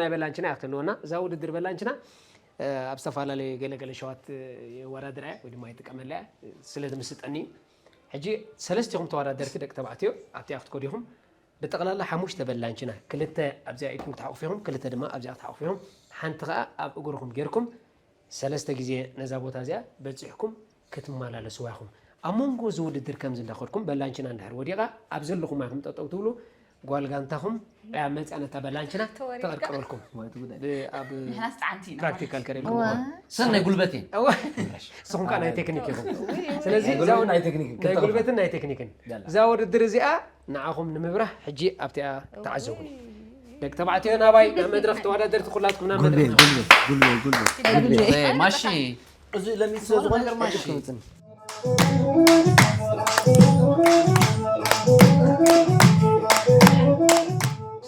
ናይ በላንችና እያ ክትህልወና። እዛ ውድድር በላንችና ኣብ ዝተፈላለዩ ገለገለ ሸዋት የወዳድራ እያ ወይ ድማ ይጥቀመላ እያ፣ ስለ ዝምስጠኒ እዩ። ሕጂ ሰለስቲኹም ተወዳደርቲ ደቂ ተባዕትዮ ኣብቲኣ ክትከዱ ኢኹም። ብጠቕላላ ሓሙሽተ በላንችና፣ ክልተ ኣብዚኣ ኢድኩም ክትሓቑፉ ኢኹም፣ ክልተ ድማ ኣብዚኣ ክትሓቑፉ ኢኹም። ሓንቲ ኸኣ ኣብ እግርኹም ጌርኩም ሰለስተ ግዜ ነዛ ቦታ እዚኣ በጺሕኩም ክትመላለስዋ ኢኹም። ኣብ መንጎ እዚ ውድድር ከምዚ እንዳኸድኩም በላንችና እንድሕር ወዲቓ ኣብ ዘለኹም ኢኹም ጠጠው ትብሉ። ጓል ጋንታኹም እያ መጽያ ነታ በላንችና ተወሪዳ። ተቐርቅረልኩም። ወይ ትጉዳይ። ብ-፣ ኣብ ንሕናስ ጠዓምቲ ኢና ፕራክቲካል ማለት። ከርእየልኩም እዋ። እኮ። ሰናይ ጉልበት እየ። እዋ። ንስኹም ከኣ ናይ ቴክኒክ ኢኹም። እዊ፣ እዊ። ስለዚ ናይ እዛ ጉልበት ናይ ቴክኒክ ናይ ጉልበትን ናይ ቴክኒክን። ያላ። እዛ ውድድር እዚኣ ንዓኹም ንምብራህ ሕጂ ኣብቲኣ ተዓዘቡ። እዊ። ደቂ ተባዕትዮ ናባይ ናብ መድረኽ፣ ተወዳደርቲ ኩላትኩም ናብ ጉልቤ፣ መድረኽ። ጉልቤ፣ ጉልቤ፣ ጉልቤ። ጉልቤ። ጉልቤ። ማሺ። እዚ ለሚት ስለ ዝኾነ ነገር ማሺ። ክምፅን።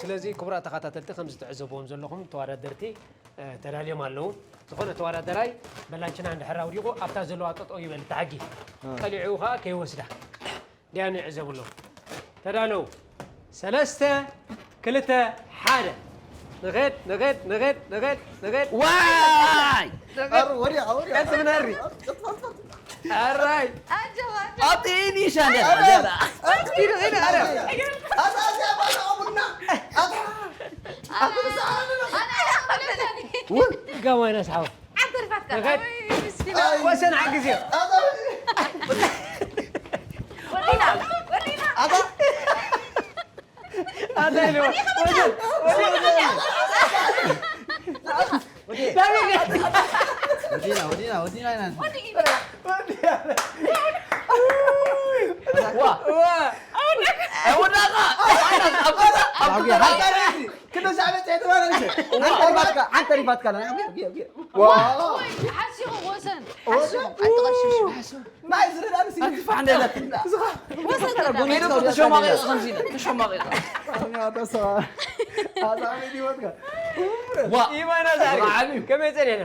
ስለዚ ክቡራት ተኸታተልቲ፣ ከምዚ ትዕዘብዎም ዘለኹም ተወዳደርቲ፣ እ፣ ተዳልዮም ኣለዉ። ዝኾነ ተወዳደራይ በላንችና እንድሕር ኣውዲቑ ኣብታ ዘለዋ ጠጠው ይበል፣ ተሓጊ። እ። ቀሊዑ ኸኣ ከይወስዳ። ዲያኑ ይዕዘቡ ኣለዉ። ተዳለዉ። ሰለስተ፣ ክልተ፣ ሓደ። ንኸድ፣ ንኸድ፣ ንኸድ፣ ንኸድ፣ ንኸድ። ዋይ! ንኸድ። ኣሩ፣ ወዲያ፣ ወዲያ። ቀስ ብናሪ። ኣራይ። ኣቲ ኒሻ እንደ ኣረ፣ ኣረ፣ ኣረ። ኣታ፣ ኣታ፣ ኣታ፣ ቡና። ኣታ። ኣታ፣ ኣታ። ጋማይና ሰሓቡ። ዓንተሪፋትካ። ንኸድ። ኣይ፣ ምስኪና። ወሰን ሓግዝዮ። ኣታ። ወዲና፣ ወዲና። ኣታ። ኣታ ኢልዎ። ወሰን፣ ወሰን። ወዲና፣ ወዲና፣ ወዲና ኢና። ወዲ ኢበላ። ዋ። ዋ። ኣይወዳቃ። ኣብ ገዛ፣ ኣብ ገዛ። ክልተ ሻዕ መጽሔት ማለት እዩ። ሓንቲ ሪፋትካ፣ ሓንቲ ሪፋትካ ኣለና። ጌ፣ ጌ፣ ጌ። ዋው። ሓሲኹ ወሰን። ሓሲኹ፣ ኣይትቐሽሽ። ናይ ዝረዳን ሲ-፣ ኣትፋሕ እንደ ኢለት። ወሰን ተረጎም። ኢሉ ተሸማቒ ከምዚ ኢለ፣ ተሸማቒ። ኣታ ሰባ-፣ ኣታ ዓመት ይወትካ። ዋ። ኢማና ዛሪ። ዓቢ። ከመይ ጸኒሕና?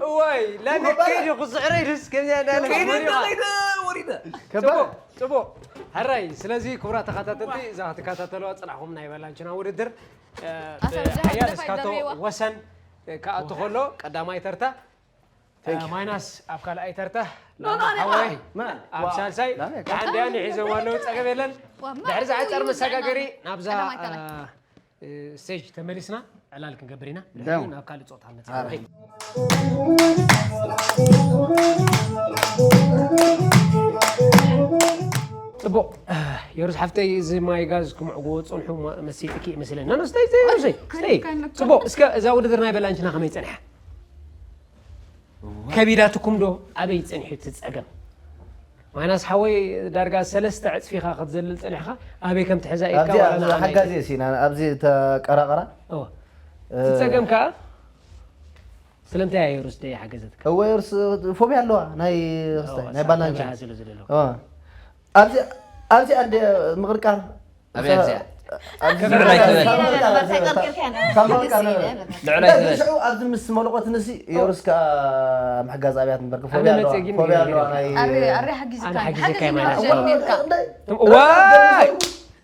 እዋይ፣ ላመት ወባላ። ከይዱ ክስዕረይ ድስ ከምዚ እንዳለ ከይደ፣ ወሪዳ። ከይደ፣ ወሪደ። ከባ-፣ ጽቡቕ፣ ጽቡቕ። ሕራይ፣ ስለዚ ክቡራት ተኸታተልቲ፣ እዛ ክትከታተልዋ ጽናሕኩም ናይ በላንችና ውድድር፣ እ፣ ኣታ ብሓያል ደሃይ እስካቶ ደርበይዋ። ወሰን፣ እ፣ ክኣቱ ከሎ ቀዳማይ ተርታ፣ እ፣ Thank you። ማይናስ ኣብ ካልኣይ ተርታ፣ ኖ፣ ኖ፣ ኖ፣ ሓወይ ኖ። ኣብ ዋ። ሳልሳይ፣ ላመ፣ ደሓን ደያን ይሒዞም ኣለዉ፣ ጸገብ የለን። ዋ፣ ድሕሪ ዝዓጸር ማይ መሰጋገሪ ይዘና። ናብዛ፣ ቀዳማይ ተራ። እ፣ እ፣ ስቴጅ ተመሊስና ዕላል ክንገብር ኢና። ዳው። ድሕሪኡ ናብ ካልእ ጾታ ንመጽእ። ኣረ። ጽቡቕ። የሩስ ሓፍተይ፣ እዚ ማይ ጋዝ ክምዕግዎ ዝጸንሑ ማ-፣ መሲጥኪ ይመስለኒ። ኖ፣ ኖ፣ ስተይ፣ ስተይ፣ ዮሩሰይ፣ ስተይ። ከሊልካ ኣለካ። ጽቡቕ። እስከ እዛ ውድድር ናይ በላንችና ከመይ ጸኒሓ? ከቢዳትኩም ዶ? ኣበይ ጸኒሑ እቲ ጸገም? ማይናስ ሓወይ፣ ዳርጋ ሰለስተ ዕጽፊ ኢኻ ክትዘልል ጸኒሕካ፣ ኣበይ ከም ትሕዛ ኢልካ ኣብዚኣ ዋላ ንዓና ሓጋዚ ኣይትብል። እሲ፣ ና-፣ ኣብዚ ተቀራቀራ። እወ። እ፣ እቲ ጸገም ከኣ ስለምንታይ እያ ዮሩስ ደይ ሓገዘትካ? እወ፣ ዮሩስ ፎብያ ኣለዋ፣ ናይ ክስታይ፣ እወ፣ ናይ ባላንቻ። ተብርሃ ስለ ዘለዋ። እወ። ኣብዚ፣ ኣብዚ ኣንደ ምቕርቃር። ኣበይ ኣብዚኣ? ኣብዚ ልዕል ኣይትበል። ካብ ምቕርቃር ነበረ። ልዕል ኣይትበል። ሽዑ ኣብዚ ምስ መለቆት ንሲ ዮሩስ ከኣ ምሕጋዝ ኣብያት እምበር፣ ኣነ ፎብያ ኣለዋ፣ መጽእ ግን ፎብያ ገለ ኣለዋ፣ ገለ። ናይ ኣረ፣ ኣረ፣ ሓጊዝካ፣ ኣነ ሓጊዘካ ሓጊዝካ ይማና። ጀሚርካ። ዋይ!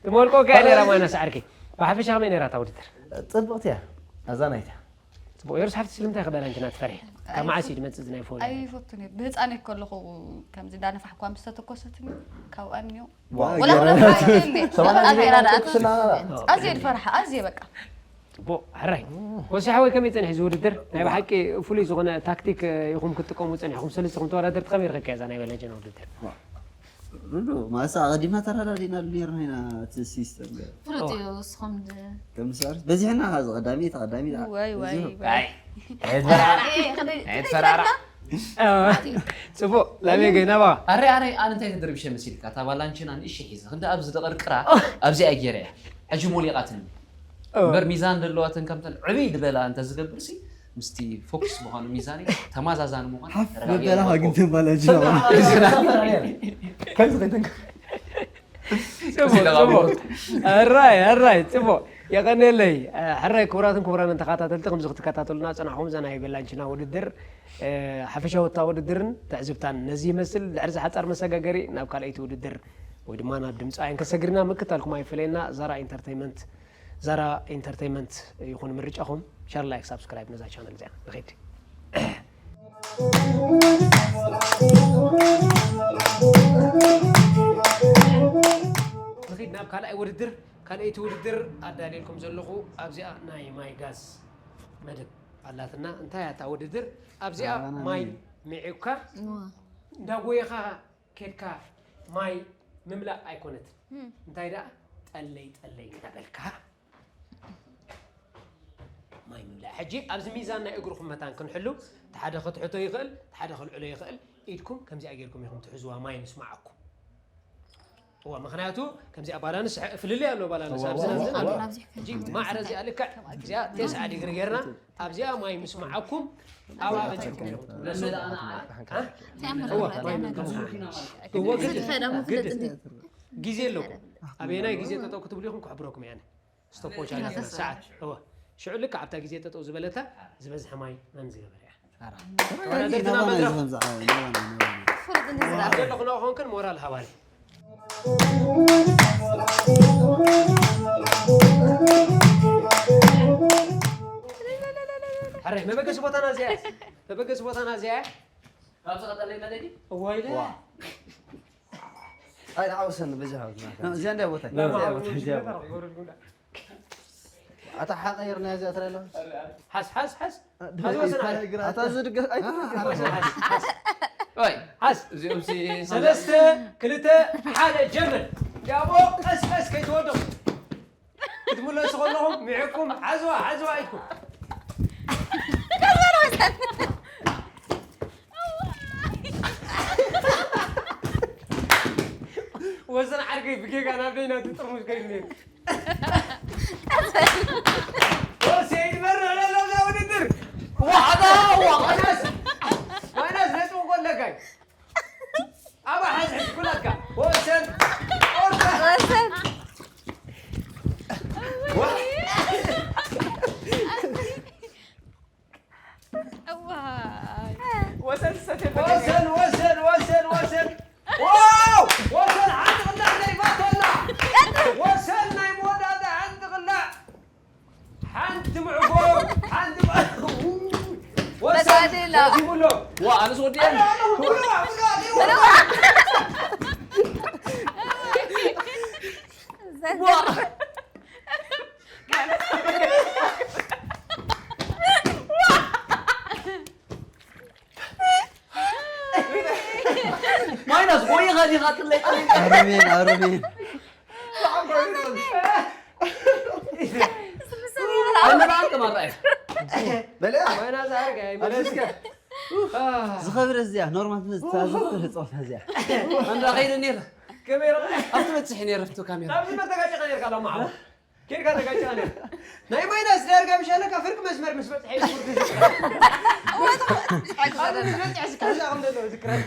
ትመልቆ ከኣ ነራ ማይናስ ዓርከይ። ብሓፈሻ ከመይ ነራ እታ ውድድር? ጽብቕቲ እያ፣ ኣዛናይት እያ። ጽቡቕ። ዮሩስ ሓፍቲ፣ ስለምንታይ ክበላ እንትና ትፈርሒ? ካብ መዓስ እዩ ዝመጽእ እዚ ናይ ፎብያ? ኣይፈቱን እየ። ብህጻነይ ከለኹ ከምዚ እንዳነፋሕኳ ምስ ተተኮሰትኒ፣ ካብኡ ኣንዮ። ዋ፣ ወላ ገረመት። ወላ ወላ ሰማንያ ወላ ጊዜ ወላ ተኩስና። ኣዝየ ዝፈርሓ፣ ኣዝየ በቃ። ጽቡቕ፣ ሕራይ። ወሲ ሓወይ፣ ከመይ ጸኒሑ እዚ ውድድር? ናይ ብሓቂ ፍሉይ ዝኾነ ታክቲክ ኢኹም ክትጥቀሙ ጸኒሕኩም። ሰለስቲኹም ተወዳደርቲ ከመይ ረኺብካያ እዛ ናይ በላንችና ውድድር? ዋ። ሩዱ፣ ማሳ ኣቐዲምና ተረዳዲእናሉ ኔርና ኢና እቲ ሲስተም ገ-፣ ፍሉጥ እዩ፣ እስኹም ድ-፣ ከም ስራር በዚሕና ኸዚ ቀዳሚ፣ ተቐዳሚ ደኣ። ዋይ፣ ዋይ፣ በዚሑ። ዋይ። ኣይ፣ ኣይትፈራራ። ኣይ፣ ክንደይ፣ ኣይትፈራራ። ክንደይ ጽቡቕ፣ ላሜ ገና ባ። ኣረ፣ ኣረ፣ ኣነ እንታይ ተደርቢሸ መሲልካ? እታ ባላንቺና ንእሽተይ ሒዘ፣ ክንዲ ኣብዚ ደቐርቅራ፣ ኣብዚኣ ገይረ እያ። ሕጂ ሞሊቓትኒ። እምበር ሚዛን ዘለዋትን ከምተን ዕብይ ዝበላ እንተ ዝገብርሲ፣ ምስቲ ፎክስ ምዃኑ ሚዛን ተማዛዛኒ ምዃኑ ሓፍ ተረጋጊእና በላኻ ንረክቦ። ግን ተባላጅ ስማ፣ ነው። ስማ፣ ስማ፣ ከምዚ ከይተንክ-፣ ጽቡቕ፣ ጽቡቕ። ሕራይ፣ ሕራይ፣ ጽቡቕ። የቐንየለይ። ሕራይ፣ ክቡራትን ክቡራንን ተኸታተልቲ፣ ከምዚ ክትከታተሉና ጸናሕኩም፣ እዛ ናይ በላንችና ውድድር፣ እ፣ ሓፈሻዊ እታ ውድድርን ትዕዝብታን ነዚ ይመስል። ድሕሪ እዚ ሓጻር መሰጋገሪ ናብ ካልኣይቲ ውድድር ወይ ድማ ናብ ድምጻውያን ከሰግርና ምክታልኩም ኣይፈለየና። ዛራ ኢንተርተይመንት ዛራ ኢንተርቴይንመንት ይኹን ምርጫኹም። ሸር፣ ላይክ፣ ሳብስክራይብ ነዛ ቻነል እዚኣ። ንኺድ። ንኺድ ናብ ካልኣይ ውድድር። ካልኣይቲ ውድድር ኣዳልየልኩም ዘለኹ ኣብዚኣ ናይ ማይ ጋዝ መደብ ኣላትና። እንታይ እያ እታ ውድድር? ኣብዚኣ ኣባና ማይ ነይ። ሚዒካ እዋ። እንዳጎየኻ ኬድካ ማይ ምምላእ ኣይኮነትን። እም። እንታይ ደኣ? ጠለይ ጠለይ እናበልካ ማይ ምምላእ። ሕጂ ኣብዚ ሚዛን ናይ እግርኹም መታን ክንሕሉ፣ እቲ ሓደ ክትሕቶ ይኽእል፣ እቲ ሓደ ከልዕሎ ይኽእል። ኢድኩም ከምዚኣ ጌርኩም ኢኹም ትሕዝዋ ማይ ምስ መዓኩም። እዋ፣ ምኽንያቱ ከምዚኣ ባላንስ ሕ-፣ ፍልልይ ኣሎ፣ ባላንስ እዋ፣ ኣብዚ እዋ፣ ናንዝን እዋ፣ ኣሎ። እዋ። ሕጂ ማዕረ እዚኣ ልክዕ እዚኣ ተስዓ ዲግሪ ጌርና ኣብዚኣ ማይ ምስ መዓኩም ኣብኣ በጺሕኩም ኢኹም ትምለሱ። እ? እዋ፣ ማይ ምምካን። እዎ፣ ግድ፣ ግድ። ግዜ ኣለኩም። ኣበየናይ ግዜ ጠጠው ክትብሉ ኢኹም ክሕብረኩም እየ ኣነ። ስቶፕ ዎች ኣለና፣ ሰዓት። እወ። ሽዑ ልክዕ ኣብታ ግዜ ጠጠው ዝበለታ ዝበዝሐ ማይ መን ዝገበረ እያ? ኣራ። ተወዳደርትና ናባና መድረኽ። እዩ ከምዚ ዓቢ፣ ናባና፣ ናባና። ፍሉጥ እንዲ ዝረኣ። ኣብ ዘለኹ ንኣኹም ግን ሞራል ሃባኒ። ሕራይ፣ መበገሲ ቦታና እዚኣ እያ። መበገሲ ቦታና እዚኣ እያ። ካብ ዝቐጠለ መለዲ? እዋይ፣ ዋ። ኣይ፣ ንዓ ወሰን በጃ ሃብትና። እዚኣ እንድያ ቦታ፣ ላ፣ እዚኣ ማ-፣ ቦታ፣ እዚኣ ቦታ። ኣታ ሓቐይርና እዚኣ ትረአ ኣለኻ? ሓዝ፣ ሓዝ፣ ሓዝ። ሓዝ ወሰን ኣለ። ኣታ ዝድገፍ፣ ኣይ፣ ሓዝ ወሰን፣ ሓዝ፣ ሓዝ። ኦይ፣ ሓዝ። እዚኦም ሲ-፣ ሰለስተ፣ ክልተ፣ ሓደ፣ ጀምር። ያቦ፣ ቀስ፣ ቀስ፣ ከይትወድቕ። ክትምለሱ ከለኹም፣ ሚዕኩም፣ ሓዝዋ፣ ሓዝዋ ኢልኩም። ወሰን ዓርከይ ብጌጋ ናብ ደይና እቲ ጥርሙዝ ከይዱ ነይሩ። ወሰን ይመርሕ ዘሎ እዛ ውድድር። ዋዕዳ፣ ዋዕዳ። ማይናስ፣ ማይናስ ነጥቢ እኮ ኣለካ እዩ። ኣባ ሓዝ ሕጂ ኩላትካ። ወሰን፣ ኦርታ። ወሰን። ዋ-፣ እዋይ። ወሰን ሰቴ ወሰን፣ ወሰን፣ ወሰን፣ ወሰን። ዋው! ወሰን ሓንቲ ቅላዕ ናይ ባቶላ። ወሰን ናይ መወዳእታ ሓንቲ ቅላዕ። ሓንቲ ምዕጎር፣ ሓንቲ መ-፣ ወሰን ተጋዲላ። ተረኪቡ ኣሎ። ዋ፣ ኣነስ ወዲአን። ኣነ፣ ኣነ፣ ብሉዋ፣ ብሉዋ፣ ብሉዋ። ዋ። ማይናስ፣ ጎይኻ ዲኻ ጥለይ ጥለይ? ኣረሜን፣ ኣረሜን። ኣይመርዓን ከማን ረኣየ። በለ። ማይናስ፣ ኣርገ፣ ኣይመለስከ። ዝኸብረ እዚኣ፣ ኖርማል ትመስል፣ እታ ዝኽብር ህፃውታ እዚኣ። ኣንዳ ኸይደ ነይረ። ከመይ ረኣየ? ኣብቲ በፅሒ ነይረ፣ ኣብቲ ካሜራ። ናብ ዝመተጋጨ ነይርካ፣ ሎማ ዓወት። ኬድካ ተጋጭኻ ነይርካ። ናይ ማይናስ ዳርጋ ምሽ ኣለካ፣ ፍርቂ መስመር ምስ በጽሐ እዩ ቁርዲ ዝስራሕ። ኣብ ምስ በጽሐ ዝካሻ ከም ዘሎ ዝክረም።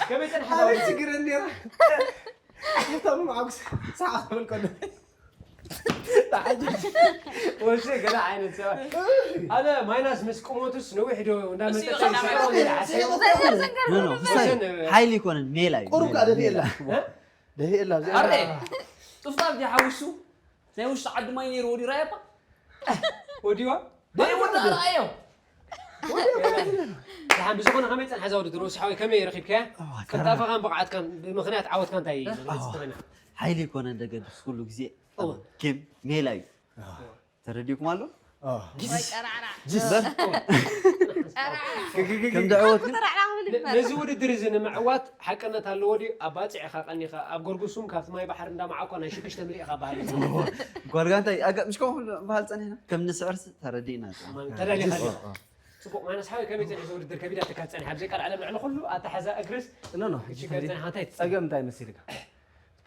ከመይ ጸንሓ? ኣበይ ችግር እንዲራ? ሃብታሙ መዓጉስ ሰሓቕ ክብል ከሎ። ተዓጀብ። ወሸ ገለ ዓይነት ሰባት። ኣነ ማይናስ ምስ ቁመቱስ ነዊሕ ዶ እንዳመጠጠ እሱ ይኸዳ ይስዕሮ ማለት ነይረ፣ እዩ። ሓሰብ። ኖ፣ ኖ፣ ወሰን፣ ሓይሊ ይኮነን፣ ሜላ እዩ፣ ቁሩብ ሜላ፣ ከኣ ደፊኤላ። ሜላ። እ? ደፊኤላ ኣብዚኣ። ኣረ፣ ጥፍጣፍ ድዩ ሓዊሱ? ናይ ውሽጢ ዓዲ ማይ ነይሩ ወዲኡ ረኣየባ? ወዲዋ? ደይ ወዲ ኣርኣዮ። ደሓን ብዝኾነ ከመይ ጸንሓ እዛ ውድድር? ወሲ ሓወይ ከመይ ረኺብካያ? ኣዋ፣ ቅልጣፈኻን ብቕዓትካን ብምኽንያት ዓወትካ እንታይ ኣዋ። መግለጺ ትኾና? ሓይሊ ይኮነን ደገድስ ኩሉ ግዜ እወ። ኣብ ጌም ሜላ እዩ። ኣዋ። ተረዲእኩም ኣሎ? ኣዋ። ጊስ። ጅስ። በር። ጸራዕራዕ። ከም ደዕወት ግን ተራዕራዕ ክብል ነ-፣ ይባል። ነዚ ውድድር እዚ ንምዕዋት ሓቅነት ኣለዎ ድዩ? ኣብ ባጽዕ ኢኻ ቀኒኻ፣ ኣብ ጎርጉሱም ካብቲ ማይ ባሕሪ እንዳመዓኳ ናይ ሽዱሽተ ምልእ ኢኻ በሃሊ። ጓል ጋንታይ፣ ኣጋ-፣ ምሽ ከምኡ ክብሃል ጸኒሕና? ከም ንስዕርስ ተረዲእና። ተዳሊኻ ጅስ። ዲኻ? ጽቡቕ፣ ማይናስ ሓወይ ከመይ ጸኒሑ እዚ ውድድር? ከቢድ ኣትካ ጸኒሕ። ኣብ ዘይቀልዓለም ልዕሊ ኩሉ ኣተሓዛ እግርስ ኖ፣ ኖ፣ ሕጂ ሕጂ ከቢድ ጸኒሕ። እንታይ ትጸ-፣ ጸገም እንታይ መሲልካ?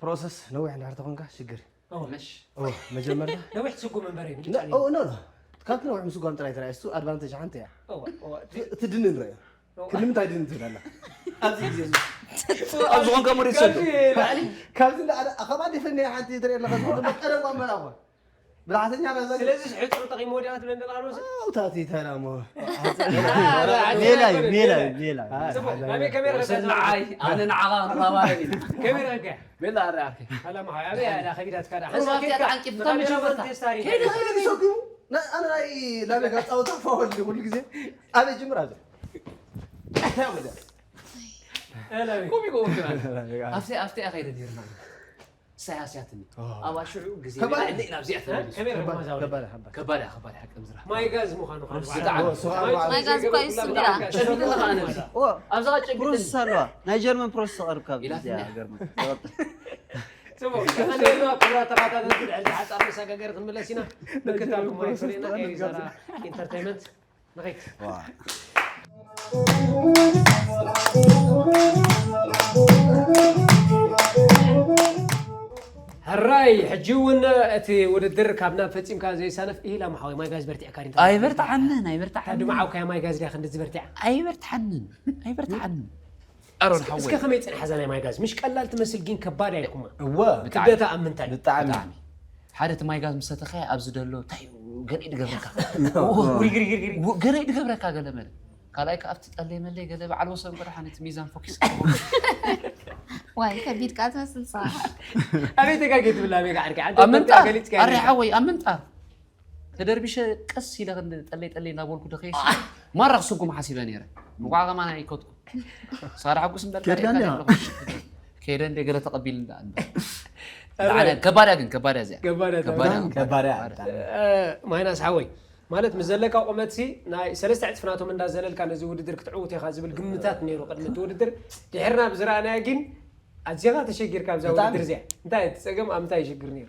ፕሮሰስ ነዊሕ እንድሕር ተኾንካ ሽግር እዩ። እወ። ነሽ። እወ፣ መጀመርታ ነዊሕ ትስጉም እምበር እዩ፣ ነ-፣ ምጭጫ እወ፣ ኖ፣ ኖ። ካብቲ ነዊሕ ምስጓም ጥራይ ተራእዩ፣ እሱ ኣድቫንቴጅ ሓንቲ እያ። እወ፣ እወ። እቲ፣ እቲ ድንን ረእዮ። እወ። ክንምንታይ ድንን ትብል ኣላ? ኣብዚ ግዜ እዚ። ኣብ ዝኾንካ ሙድ ይሰዱ። ካብዚ ላዕሊ፣ ካብዚ ላዕሊ፣ ኣኸባ ደፈንያ ሓንቲ ትርኢ ኣለኻ፣ ዝኹሉ ቀደም ቋንቋ እኮ። ብላዕተኛ ነበር። ስለዚ ሕጥሩ ጠቂሞ ወዲያ ትብለን ደላ ኣልወሰ ኣውታቲ ተላሞ ሜላ እዩ ሜላ እዩ ሜላ እዩ። ጽቡቅ ናበይ ከመይ ረዳ ወሰን ንዓይ ኣነ ንዓኻ ንራባረብ ኢና ከመይ ረጋ ቤላ ኣረ ኣርኪ ሰላም ሓያ ኣበይ ኣዳ ከቢዳት ካዳ ሩባትያ ተዓንቂፍካ መጀመርታ ተስታሪ ከይደ ከይደ ሰጉ ኣነ ናይ ላሜጋ ጻወታ ፋወል ኩሉ ግዜ ኣበይ ጅምር ኣለ ኮሚ ጎ ኣብቲ ኣብቲ ከይደ ነርና ሳያስያትኒ ኣብ ሽዑ ግዜ ከባድ- ልዕሊ ናብዚኣ ተመሊሱ ከመይ ረጋ ማዛው ከባድ ሓባር ከባድ እያ፣ ከባድ እያ፣ ሓቂ ምዝራ ማይ ጋዝ ምዃኑ ብጣዕሚ ማይ ጋዝ እኳ እዩ ስም ኢላ ሸፊትልኻ ኣነ ኣብዛ ጭግር ፕሮሰስ ኣለዋ። ናይ ጀርመን ፕሮሰስ ተቐርብ ካብ ኢላትኒ እዚኣ እያ። ሃገር መ- ጽቡቅ ቀንዴልዋ ክቡራት ተኸታተልቲ ድሕሪ እዚ ሓጻር መሰጋገሪ ክንምለስ ኢና ምክታልኩም ማይ ፍሬና ኤሪዛራ ኢንተርቴይመንት ንኸይድ ሕራይ ሕጂ እውን እቲ ውድድር ካብ ናብ ፈፂምካ ዘይሳነፍ ኢላ ማሓወይ ማይ ጋዝ በርቲዕካ ዲንታ ኣይበርትዓንን ኣይበርትዓንን ድማ ዓውካያ ማይ ጋዝ ዲያ ክንድዚ በርቲዓ ኣይበርትዓንን ኣይበርትዓንን ኣሮን ሓወይ እስከ ከመይ ፅንሓ እዛ ናይ ማይ ጋዝ ምሽ ቀላል ትመስል ግን ከባድ ኣይኩማ እወ ክብደታ ኣብ ምንታይ ብጣዕሚ ሓደ እቲ ማይ ጋዝ ምሰተኸ ኣብዚ ደሎ እንታይ እዩ ገለ ድገብረካ ግሪግሪግሪግሪ ገለ ድገብረካ ገለ መለ ካልኣይ ከ ኣብቲ ጠለይ መለይ ገለ በዓል ወሰን በረሓን እቲ ሚዛን ፎኪስ ዋይ ከቢድ ቃ ትመስል ሳ ኣበይ ተጋጌ ትብል ኣበይ ጋዕርካ ኣብ ምንጣር ኣረ ሓወይ ኣብ ምንጣር ተደርቢሸ ቀስ ኢለ ክንዲ ጠለይ ጠለይ እናበልኩ ደኸይ ማራ ክስጉም ሓሲበ ነይረ እንቋዕ ከማን ኣይከትኩ ሳራ ሓጉስ እምበር ከድካ እንዲያ? ከይደ እንደ ገለ ተቐቢል እንዳ እምበር ከባዳ ግን ከባዳ እዚኣ ገባዳ ከባዳ ከባዳ ማይናስ ሓወይ ማለት ምስ ዘለካ ቁመትሲ ናይ ሰለስተ ዕፅፊ ናቶም እንዳዘለልካ ነዚ ውድድር ክትዕውት ኢኻ ዝብል ግምታት ነይሩ ቅድሚ እቲ ውድድር ድሕርና ብዝረኣናዮ ግን ኣዚኻ ተሸጊርካ ኣብዛ ብጣዕሚ። ውድድር እዚኣ እንታይ እቲ ፀገም ኣብ ምንታይ ይሽግር ነይሩ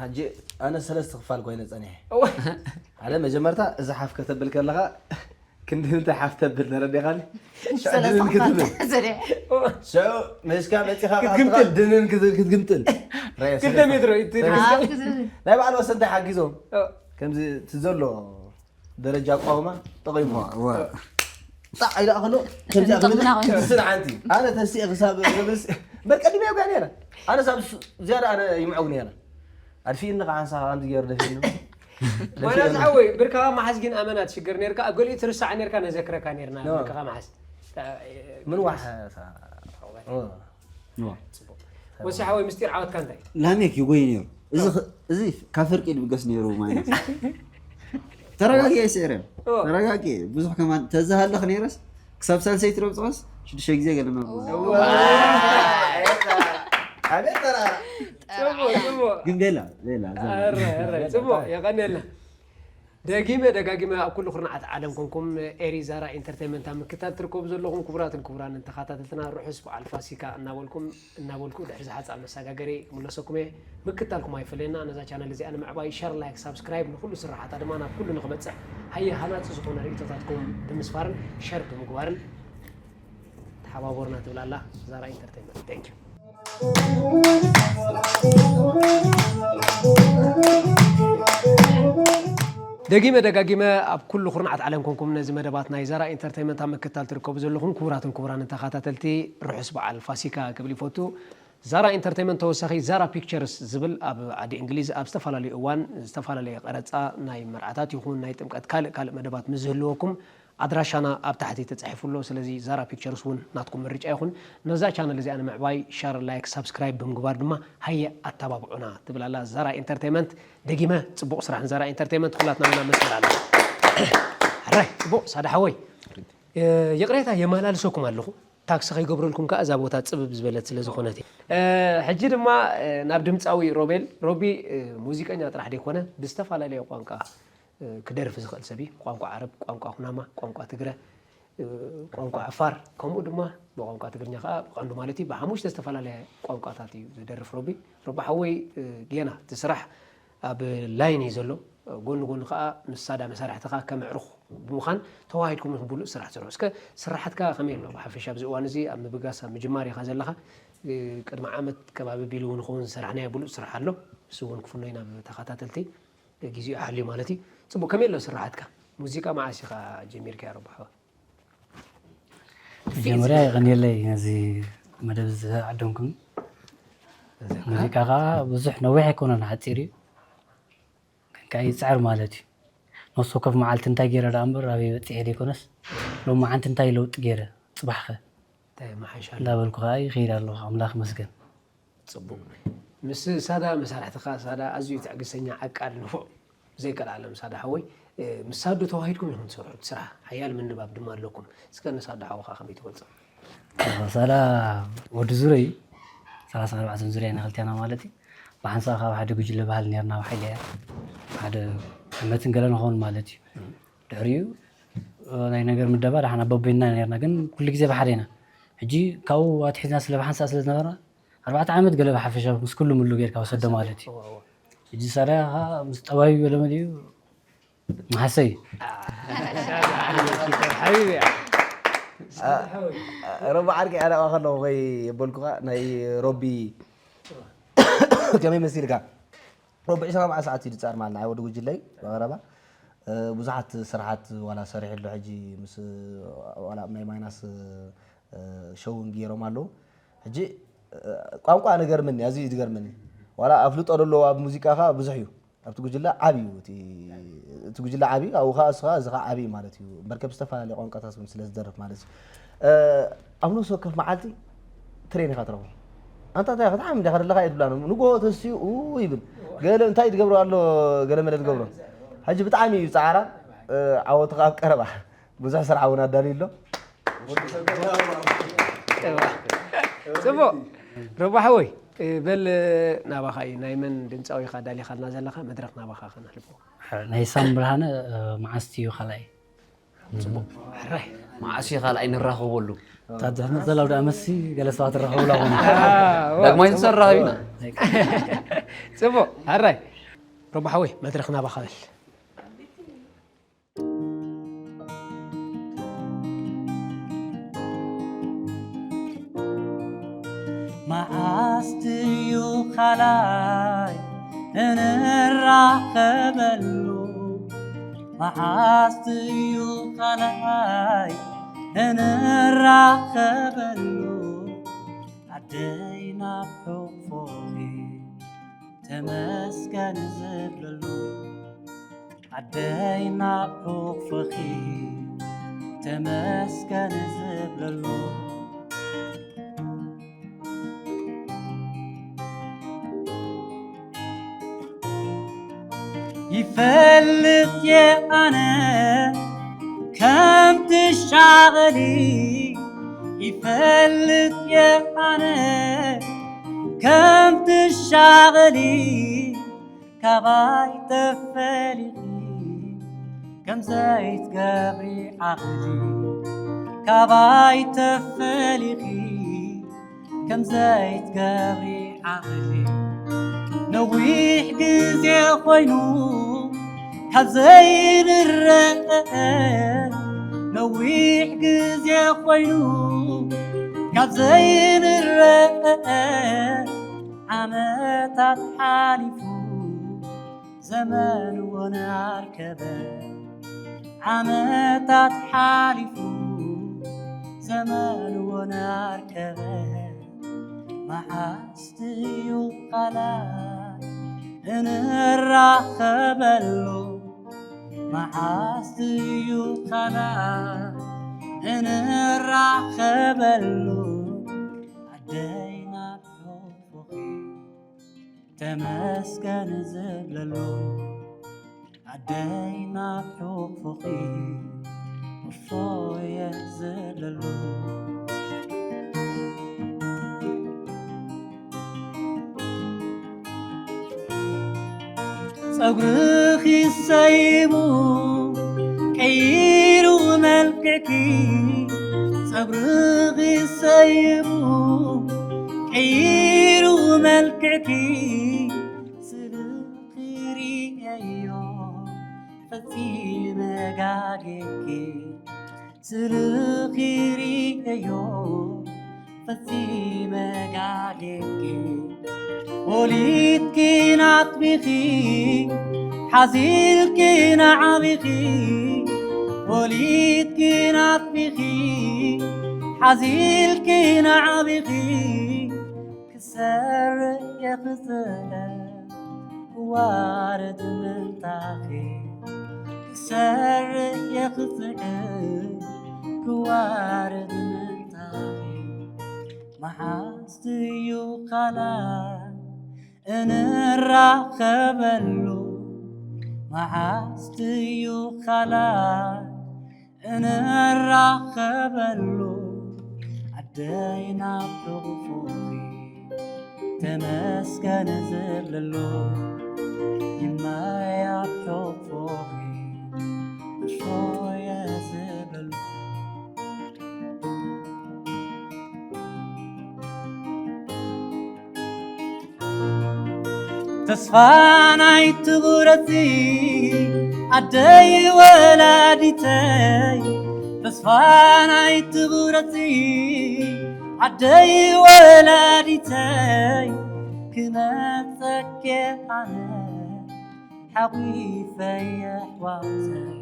ሕጂ ኣነ ሰለስተ ክፋል ኮይነ ጸኒሐ ሓደ መጀመርታ እዚ ሓፍ ከተብል ከለኻ ክንዲ ምንታይ ሓፍ ተብል ተረዲኻኒ ሰለስተ ክፋል ተዘሪዐ ሰው መሽካ መፂኻ ክትግምጥል። ድንን ክትብል ክትግምጥል ክልተ ሜትሮ እዩ እቲ ሰለስተ። ኣብ ክትብል ናይ በዓል ወሰንታይ ሓጊዞም ከምዚ እቲ ዘሎ ደረጃ ኣቋውማ ጠቂሞ ጣዕ ኢላ ከሎ ከምዚኣ ጠቕምና ኮይኑ። ትስን ሓንቲ ኣነ ተሲኤ ክሳብ ርብስ በል ቀዲመ እያ ነረ ኣነ ሳብ ዝያዳ ኣነ ይምዕው ነረ ኣድፊእኒ ከዓ ንሳ ከምዚ ገይሩ ደፊእኒ ዋላ ዝሓወይ ብርካኻ መሓዝ ግን ኣመና ትሽገር ነርካ ኣብ ገሊኡ ትርሳዕ ነርካ ነዘክረካ ነርና ኖ። ብርካኻ መሓዝ ምንዋሕ ወሲ ሓወይ ምስጢር ዓወትካ እንታይ ላሜክ ይጎይ ነይሩ እዚ ኽ- እዚ ካብ ፍርቂ ድብገስ ነይሩ ማለት እዩ። ተረጋጊ ኣይስዕርን ኦ። ተረጋጊ ብዙሕ ከማን ተዝሃለኽ ነይረስ ክሳብ ሳልሰይቲ ረብፅዖስ ሽዱሽተ ግዜ ገለመ ኣቤት ተራ ጽቡቅ ጽቡቅ ግን ቤላ ቤላ እዛ- ኧረ፣ ኧረ፣ ጽቡቅ የቐንየልና ደጊመ ደጋጊመ ኣብ ኩሉ ኩርናዓት ዓለም ኮንኩም ኤሪ ዛራ ኢንተርቴንመንት ኣብ ምክታል ትርከቡ ዘለኹም ክቡራትን ክቡራንን ተኸታተልትና ርሑስ በዓል ፋሲካ እናበልኩም እናበልኩ ድሕሪ ዝሓፃ መሰጋገሪ ክምለሰኩም እየ ምክታልኩም ኣይፈለየና ነዛ ቻነል እዚኣ ንምዕባይ ሸር ላይክ ሳብስክራይብ ንኩሉ ስራሓታ ድማ ናብ ኩሉ ንክበፅሕ ሃየ ሃናፂ ዝኾነ ርእቶታትኩም ብምስፋርን ሸር ብምግባርን ተሓባቦርና ትብል ኣላ ዛራ ኢንተርቴንመንት thank you ደጊመ ደጋጊመ ኣብ ኩሉ ኩርናዓት ዓለም ኮንኩም ነዚ መደባት ናይ ዘራ ኢንተርቴንመንት ኣብ ምክታል ትርከቡ ዘለኹም ክቡራትን ክቡራንን ተኸታተልቲ ርሑስ በዓል ፋሲካ ክብል ይፈቱ። ዛራ ኢንተርቴንመንት ተወሳኺ ዛራ ፒክቸርስ ዝብል ኣብ ዓዲ እንግሊዝ ኣብ ዝተፈላለዩ እዋን ዝተፈላለየ ቀረፃ ናይ መርዓታት ይኹን ናይ ጥምቀት ካልእ ካልእ መደባት ምስ ዝህልወኩም ኣድራሻና ኣብ ታሕቲ ተፃሒፉ ኣሎ ስለዚ ዛራ ፒክቸርስ እውን ናትኩም ምርጫ ይኹን ነዛ ቻነል እዚኣ ንምዕባይ ሸር ላይክ ሳብስክራይብ ብምግባር ድማ ሃየ ኣተባብዑና ትብል ኣላ ዛራ ኢንተርቴመንት ደጊመ ፅቡቕ ስራሕ ንዛራ ኢንተርቴመንት ኩላትና ኢና መስመር ኣለ ሕራይ ፅቡቕ ሳዳ ሓወይ ይቕሬታ የመላልሰኩም ኣለኹ ታክሲ ከይገብረልኩም ከዓ እዛ ቦታ ፅብብ ዝበለት ስለ ዝኾነት ሕጂ ድማ ናብ ድምፃዊ ሮቤል ሮቢ ሙዚቀኛ ጥራሕ ደይኮነ ብዝተፈላለየ ቋንቋ ክደርፍ ዝኽእል ሰብ እዩ። ቋንቋ ዓረብ፣ ቋንቋ ኩናማ፣ ቋንቋ ትግረ፣ ቋንቋ ዓፋር ከምኡ ድማ ብቋንቋ ትግርኛ ከዓ ብቐንዱ ማለት እዩ ብሓሙሽተ ዝተፈላለያ ቋንቋታት እዩ ዝደርፍ ሮቢ። ሮቢ ሓወይ ጌና እቲ ስራሕ ኣብ ላይን እዩ ዘሎ። ጎኒ ጎኒ ከዓ ምስ ሳዳ መሳርሕትኻ ከም ኣዕሩኽ ብምዃን ተዋሃሂድኩም ኢኹም ብሉፅ ስራሕ ትሰርሑ። እስከ ስራሓትካ ከመይ ኣሎ ብሓፈሻ ኣብዚ እዋን እዚ ኣብ ምብጋስ ኣብ ምጅማር ኢኻ ዘለኻ። ቅድሚ ዓመት ከባቢ ቢሉ እውን ክኸውን ዝሰራሕናዮ ብሉፅ ስራሕ ኣሎ። ንሱ እውን ክፍኖ ኢና ብተኸታተልቲ ግዜኡ ሓልዩ ማለት እዩ። ፅቡቕ ከመይ ኣሎ ስራሓትካ? ሙዚቃ መዓስ ኢኻ ጀሚርካዮ ረብሓ? መጀመርያ የቐንየለይ ነዚ መደብ ዝዓደምኩም። ሙዚቃ ከዓ ብዙሕ ነዊሕ ኣይኮነን ሓፂር እዩ። በቃ ይፅዕር ማለት እዩ። ነፍሲ ወከፍ መዓልቲ እንታይ ገይረ ደኣ እምበር ኣበይ በፂሐ ዘይኮነስ፣ ሎማዓንቲ እንታይ ለውጢ ገይረ፣ ፅባሕኸ እንታይ መሓይሽ ኣሎ? እንዳበልኩ ከዓ ይኸይድ ኣለኹ። ኣምላኽ ይመስገን። ጽቡቕ። ምስ ሳዳ መሳርሕትኻ፣ ሳዳ ኣዝዩ ትዕግስተኛ፣ ዓቃል፣ ንፉዕ፣ ብዘይቀልዓለም ሳዳ ሓወይ፣ እ፣ ምስ ሳዱ ተዋሂድኩም ኢኹም ትሰርሑ፣ እቲ ስራሕ ሓያል ምንባብ ድማ ኣለኩም። እስከ ንሳዱ ሓውኻ ከመይ ትገልጾ? ሳዳ ወዲ ዙረይ፣ ሰላሳ ኣርባዕተ ዙርያ ኢና ክልቴና ማለት እዩ። ብሓንሳእ ካብ ሓደ ጉጅለ ባህሊ ነርና፣ ኣብ ሓይሊ እያ። ሓደ ዓመትን ገለ ንኸውን ማለት እዩ። ድሕሪኡ፣ እ፣ ናይ ነገር ምደባ ደሓን ኣቦቤና ነርና፣ ግን ኩሉ ግዜ ብሓደ ኢና። ሕጂ ካብኡ ኣትሒዝና ስለ ብሓንሳእ ስለ ዝነበርና፣ ኣርባዕተ ዓመት ገለ ብሓፈሻ ምስ ኩሉ ምሉ ጌርካ ወሰደ ማለት እዩ። እዋ፣ እዋ። ሕጂ ሳዳ ምስ ጠባዩ ገለ መሊኡ መሓሰይ። ሓቢቢ እያ። ረቢ ዓርቂ ኣነ ከለኹ ወይ የበልኩኻ ናይ ሮቢ ከመይ መሲልካ? ሮቢ ዕስራ ኣርባዕተ ሰዓት እዩ ዝጻር ማለት ንዓይ ወዲ ጉጅለይ ብቐረባ። እ፣ ብዙሓት ስራሓት ዋላ ሰሪሑ ኣሎ ሕጂ ምስ ዋላ ናይ ማይናስ እ፣ ሸውን ገይሮም ኣለዉ። ሕጂ፣ እ፣ ቋንቋ ንገርምኒ፣ ኣዝዩ እዩ ዝገርመኒ። ዋላ ኣፍልጦ ዘለዎ ኣብ ሙዚቃ ኸኣ ብዙሕ እዩ። ኣብቲ ጉጅለ ዓቢ እዩ፣ እቲ፣ እቲ ጉጅለ ዓቢ፣ ኣብኡ ኸኣ፣ እሱ ኸኣ፣ እዚ ኸኣ ዓቢ እዩ ማለት እዩ። እምበር ከም ዝተፈላለየ ቋንቋታት እውን ስለ ዝደርፍ ማለት እዩ። እ፣ ኣብ ነፍሲ ወከፍ መዓልቲ ትሬን ኢኻ ትረኽቦ። ኣንታ እንታይ ኢኻ፣ ብጣዕሚ እንዲኻ ዘለኻ እየ ትብላ። ንግሆ ተስትዩ፣ ኡ ይብል። ገለ እንታይ ትገብሮ ኣሎ፣ ገለ መለ ትገብሮ። ሕጂ ብጣዕሚ እዩ ጻዕራ፣ እ፣ ዓወቱ ኸኣ ኣብ ቀረባ። ብዙሕ ስራሕ እውን ኣዳልዩ ኣሎ። ጽቡቕ። ረባሕ ወይ፣ በል ናባኻ እዩ። ናይ መን ድምጻዊ ኢኻ ኣዳሊኻልና ዘለኻ? መድረኽ ናባኻ ከነሕልፎ። ናይ ሳም ብርሃነ፣ እ፣ መዓስ እዩ ካልኣይ? ጽቡቕ። ሕራይ። መዓስ እዩ ካልኣይ ንራኸበሉ? እታ ድሕነት ዘላ ወደ ኣመሲ ገለ ሰባት ትራኸቡላ ኾነ። ዳግማይ ንሰራኸብ ኢና። ጽቡቕ። ሕራይ። ረባሕ ወይ፣ መድረኽ ናባኻ በል። መዓስ ድዩ ካልኣይ እንራኸበሉ? መዓስ ድዩ ካልኣይ እንራኸበሉ? ዓደይ ናብ ሕቑፎኺ ተመስገን ዝብለሉ። ዓደይ ናብ ሕቑፍኺ ተመስገን ዝብለሉ። ይፈልጥ እየ ኣነ ከም ትሻቐሊ፣ ይፈልጥ እየ ኣነ ከም ትሻቐሊ። ካባይ ተፈሊኺ ከም ዘይትገብሪ ዓቕሊ፣ ካባይ ተፈሊኺ ከም ዘይትገብሪ ዓቕሊ። ነዊሕ ግዜ ኮይኑ ካብ ዘይንረአ፣ ነዊሕ ግዜ ኮይኑ ካብ ዘይንረአ፣ ዓመታት ሓሊፉ ዘመን እውን ኣርከበ። ዓመታት ሓሊፉ ዘመን እውን ኣርከበ። መዓስ ድዩ ካልኣይ እንራኸበሉ? መዓስ ድዩ ካልኣይ እንራኸበሉ? ዓደይ ናብ ሕቑፍኺ ተመስገን ዝብለሉ፣ ዓደይ ናብ ሕቑፍኺ እፎየ ዝብለሉ። ጸጉርኺ ሰይቡ ቀይሩ መልክዕኪ፣ ጸጉርኺ ሰይቡ ቀይሩ መልክዕኪ፣ ስልኺ ርእየዮ ፈጺመ ጋጌኪ፣ ስልኺ ርእየዮ ፈጺመ ጋጌኪ። ወሊድኪ ናጥቢኺ፣ ሓዚልኪ ናዕቢኺ፣ ወሊድኪ ናጥቢኺ፣ ሓዚልኪ ናዕቢኺ፣ ክሰርሕ እየ ክጽዕር ክዋረድ ምንታኺ ክሰርሕ እየ ክጽዕር ክዋረድ ምንታኺ መሓዝ እዩ ካልኣይ እንራኸበሉ መሓዝ እዩ ካልኣይ እንራኸበሉ ዓደይ ናብ ሕቑፎኺ ተመስገን ዝብለሉ ይማይ ኣብ ሕቑፎኺ እፎየ ዝብለሉ ተስፋ ናይ ትቑረጺ ዓደይ ወላዲተይ ተስፋ ናይ ትቑረጺ ዓደይ ወላዲተይ ክመጸኪ ኣነ ሓቂፈ የሕዋተይ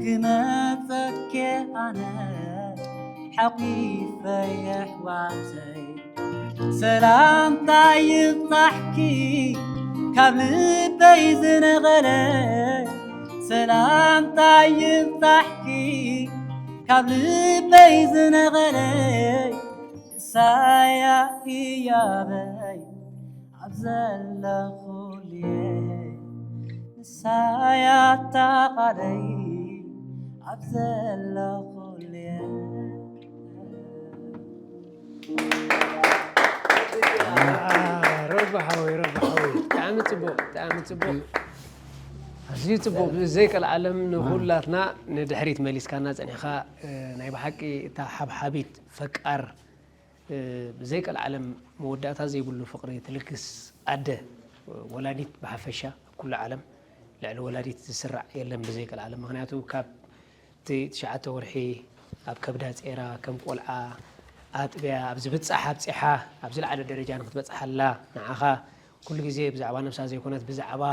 ክመጸኪ ኣነ ሓቂፈ የሕዋተይ ሰላምታ ይብጻሕኪ ካብ ልበይ ዝነቐለ ሰላምታ ይብጻሕኪ ካብ ልበይ ዝነቐለ ንሳያ እያበይ ኣብ ዘለኹልየ ንሳያ ኣታ ቓለይ ኣብ ዘለኹልየ ረቢ ሓወይ ረቢ ሓወይ ብጣዕሚ ፅቡቅ ብጣዕሚ ፅቡቅ ኣዝዩ ፅቡቅ ብዘይቀልዓለም ንኩላትና ንድሕሪት መሊስካና ፀኒሕካ ናይ ብሓቂ እታ ሓብሓቢት ፈቃር ብዘይቀልዓለም መወዳእታ ዘይብሉ ፍቅሪ ትልግስ ኣደ ወላዲት ብሓፈሻ ኣብ ኩሉ ዓለም ልዕሊ ወላዲት ዝስራዕ የለን ብዘይቀልዓለም ምክንያቱ ካብ እቲ ትሽዓተ ወርሒ ኣብ ከብዳ ጼራ ከም ቆልዓ ኣጥብያ ኣብ ዝብጻሕ ኣብጺሓ ኣብ ዝለዓለ ደረጃ ንክትበጽሓላ ንዓኻ ኩሉ ግዜ ብዛዕባ ነብሳ ዘይኮነት ብዛዕባ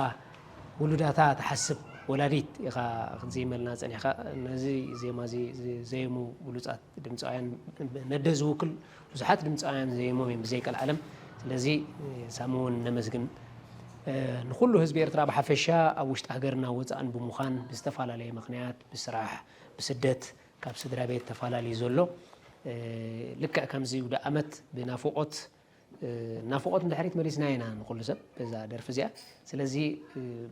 ውሉዳታ ትሓስብ ወላዲት ኢኻ ክትዝይመልና ጸኒሕካ። ነዚ ዜማ እዚ ዝዘየሙ ብሉጻት ድምጻውያን ነደ ዝውክል ብዙሓት ድምፃውያን ዘየሞም እዮም ብዘይቀልዓለም። ስለዚ ሳሚ እውን ነመስግን። ንኩሉ ህዝቢ ኤርትራ ብሓፈሻ ኣብ ውሽጢ ሃገርና ወፃእን ብምዃን ብዝተፈላለየ ምኽንያት ብስራሕ ብስደት ካብ ስድራ ቤት ተፈላለዩ ዘሎ ልክዕ ከምዚ ውደ ኣመት ብናፍቆት ናፍቆት ንድሕሪት መሊስና ኢና ንኩሉ ሰብ በዛ ደርፊ እዚኣ። ስለዚ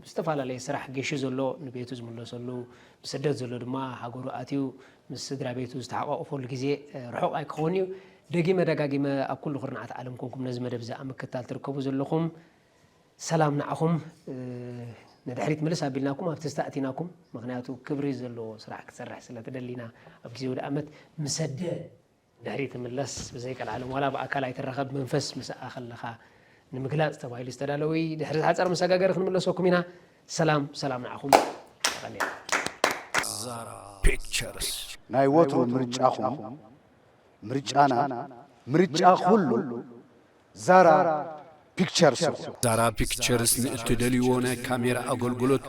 ብዝተፈላለየ ስራሕ ጌሹ ዘሎ ንቤቱ ዝምለሰሉ ብስደት ዘሎ ድማ ሃገሩ ኣትዩ ምስ ስድራ ቤቱ ዝተሓቋቆፈሉ ግዜ ርሑቕ ኣይክኸውን እዩ። ደጊመ ደጋጊመ ኣብ ኩሉ ኩርናዓት ዓለም ኮንኩም ነዚ መደብ እዚ ኣብ ምክትታል ትርከቡ ዘለኹም ሰላም ንዓኹም። ንድሕሪት ምልስ ኣቢልናኩም ኣብቲ ዝተኣቲናኩም፣ ምኽንያቱ ክብሪ ዘለዎ ስራሕ ክትሰርሕ ስለ ትደሊ ኢና ኣብ ግዜ ውድኣመት ምሰደ ድሕሪት ትምለስ ብዘይቀልዓለም ዋላ ብኣካል ኣይትራኸብ መንፈስ ምስኣ ከለኻ ንምግላፅ ተባሂሉ ዝተዳለወ እዩ። ድሕሪ ዝሓፀረ መሰጋገሪ ክንምለሰኩም ኢና። ሰላም ሰላም ንዓኹም። የቐንየልና። ናይ ወትሩ ምርጫኹም ምርጫና ምርጫ ኩሉ ዛራ ፒክቸርስ ኢኹም። ዛራ ፒክቸርስ ንእትደልይዎ ናይ ካሜራ ኣገልግሎት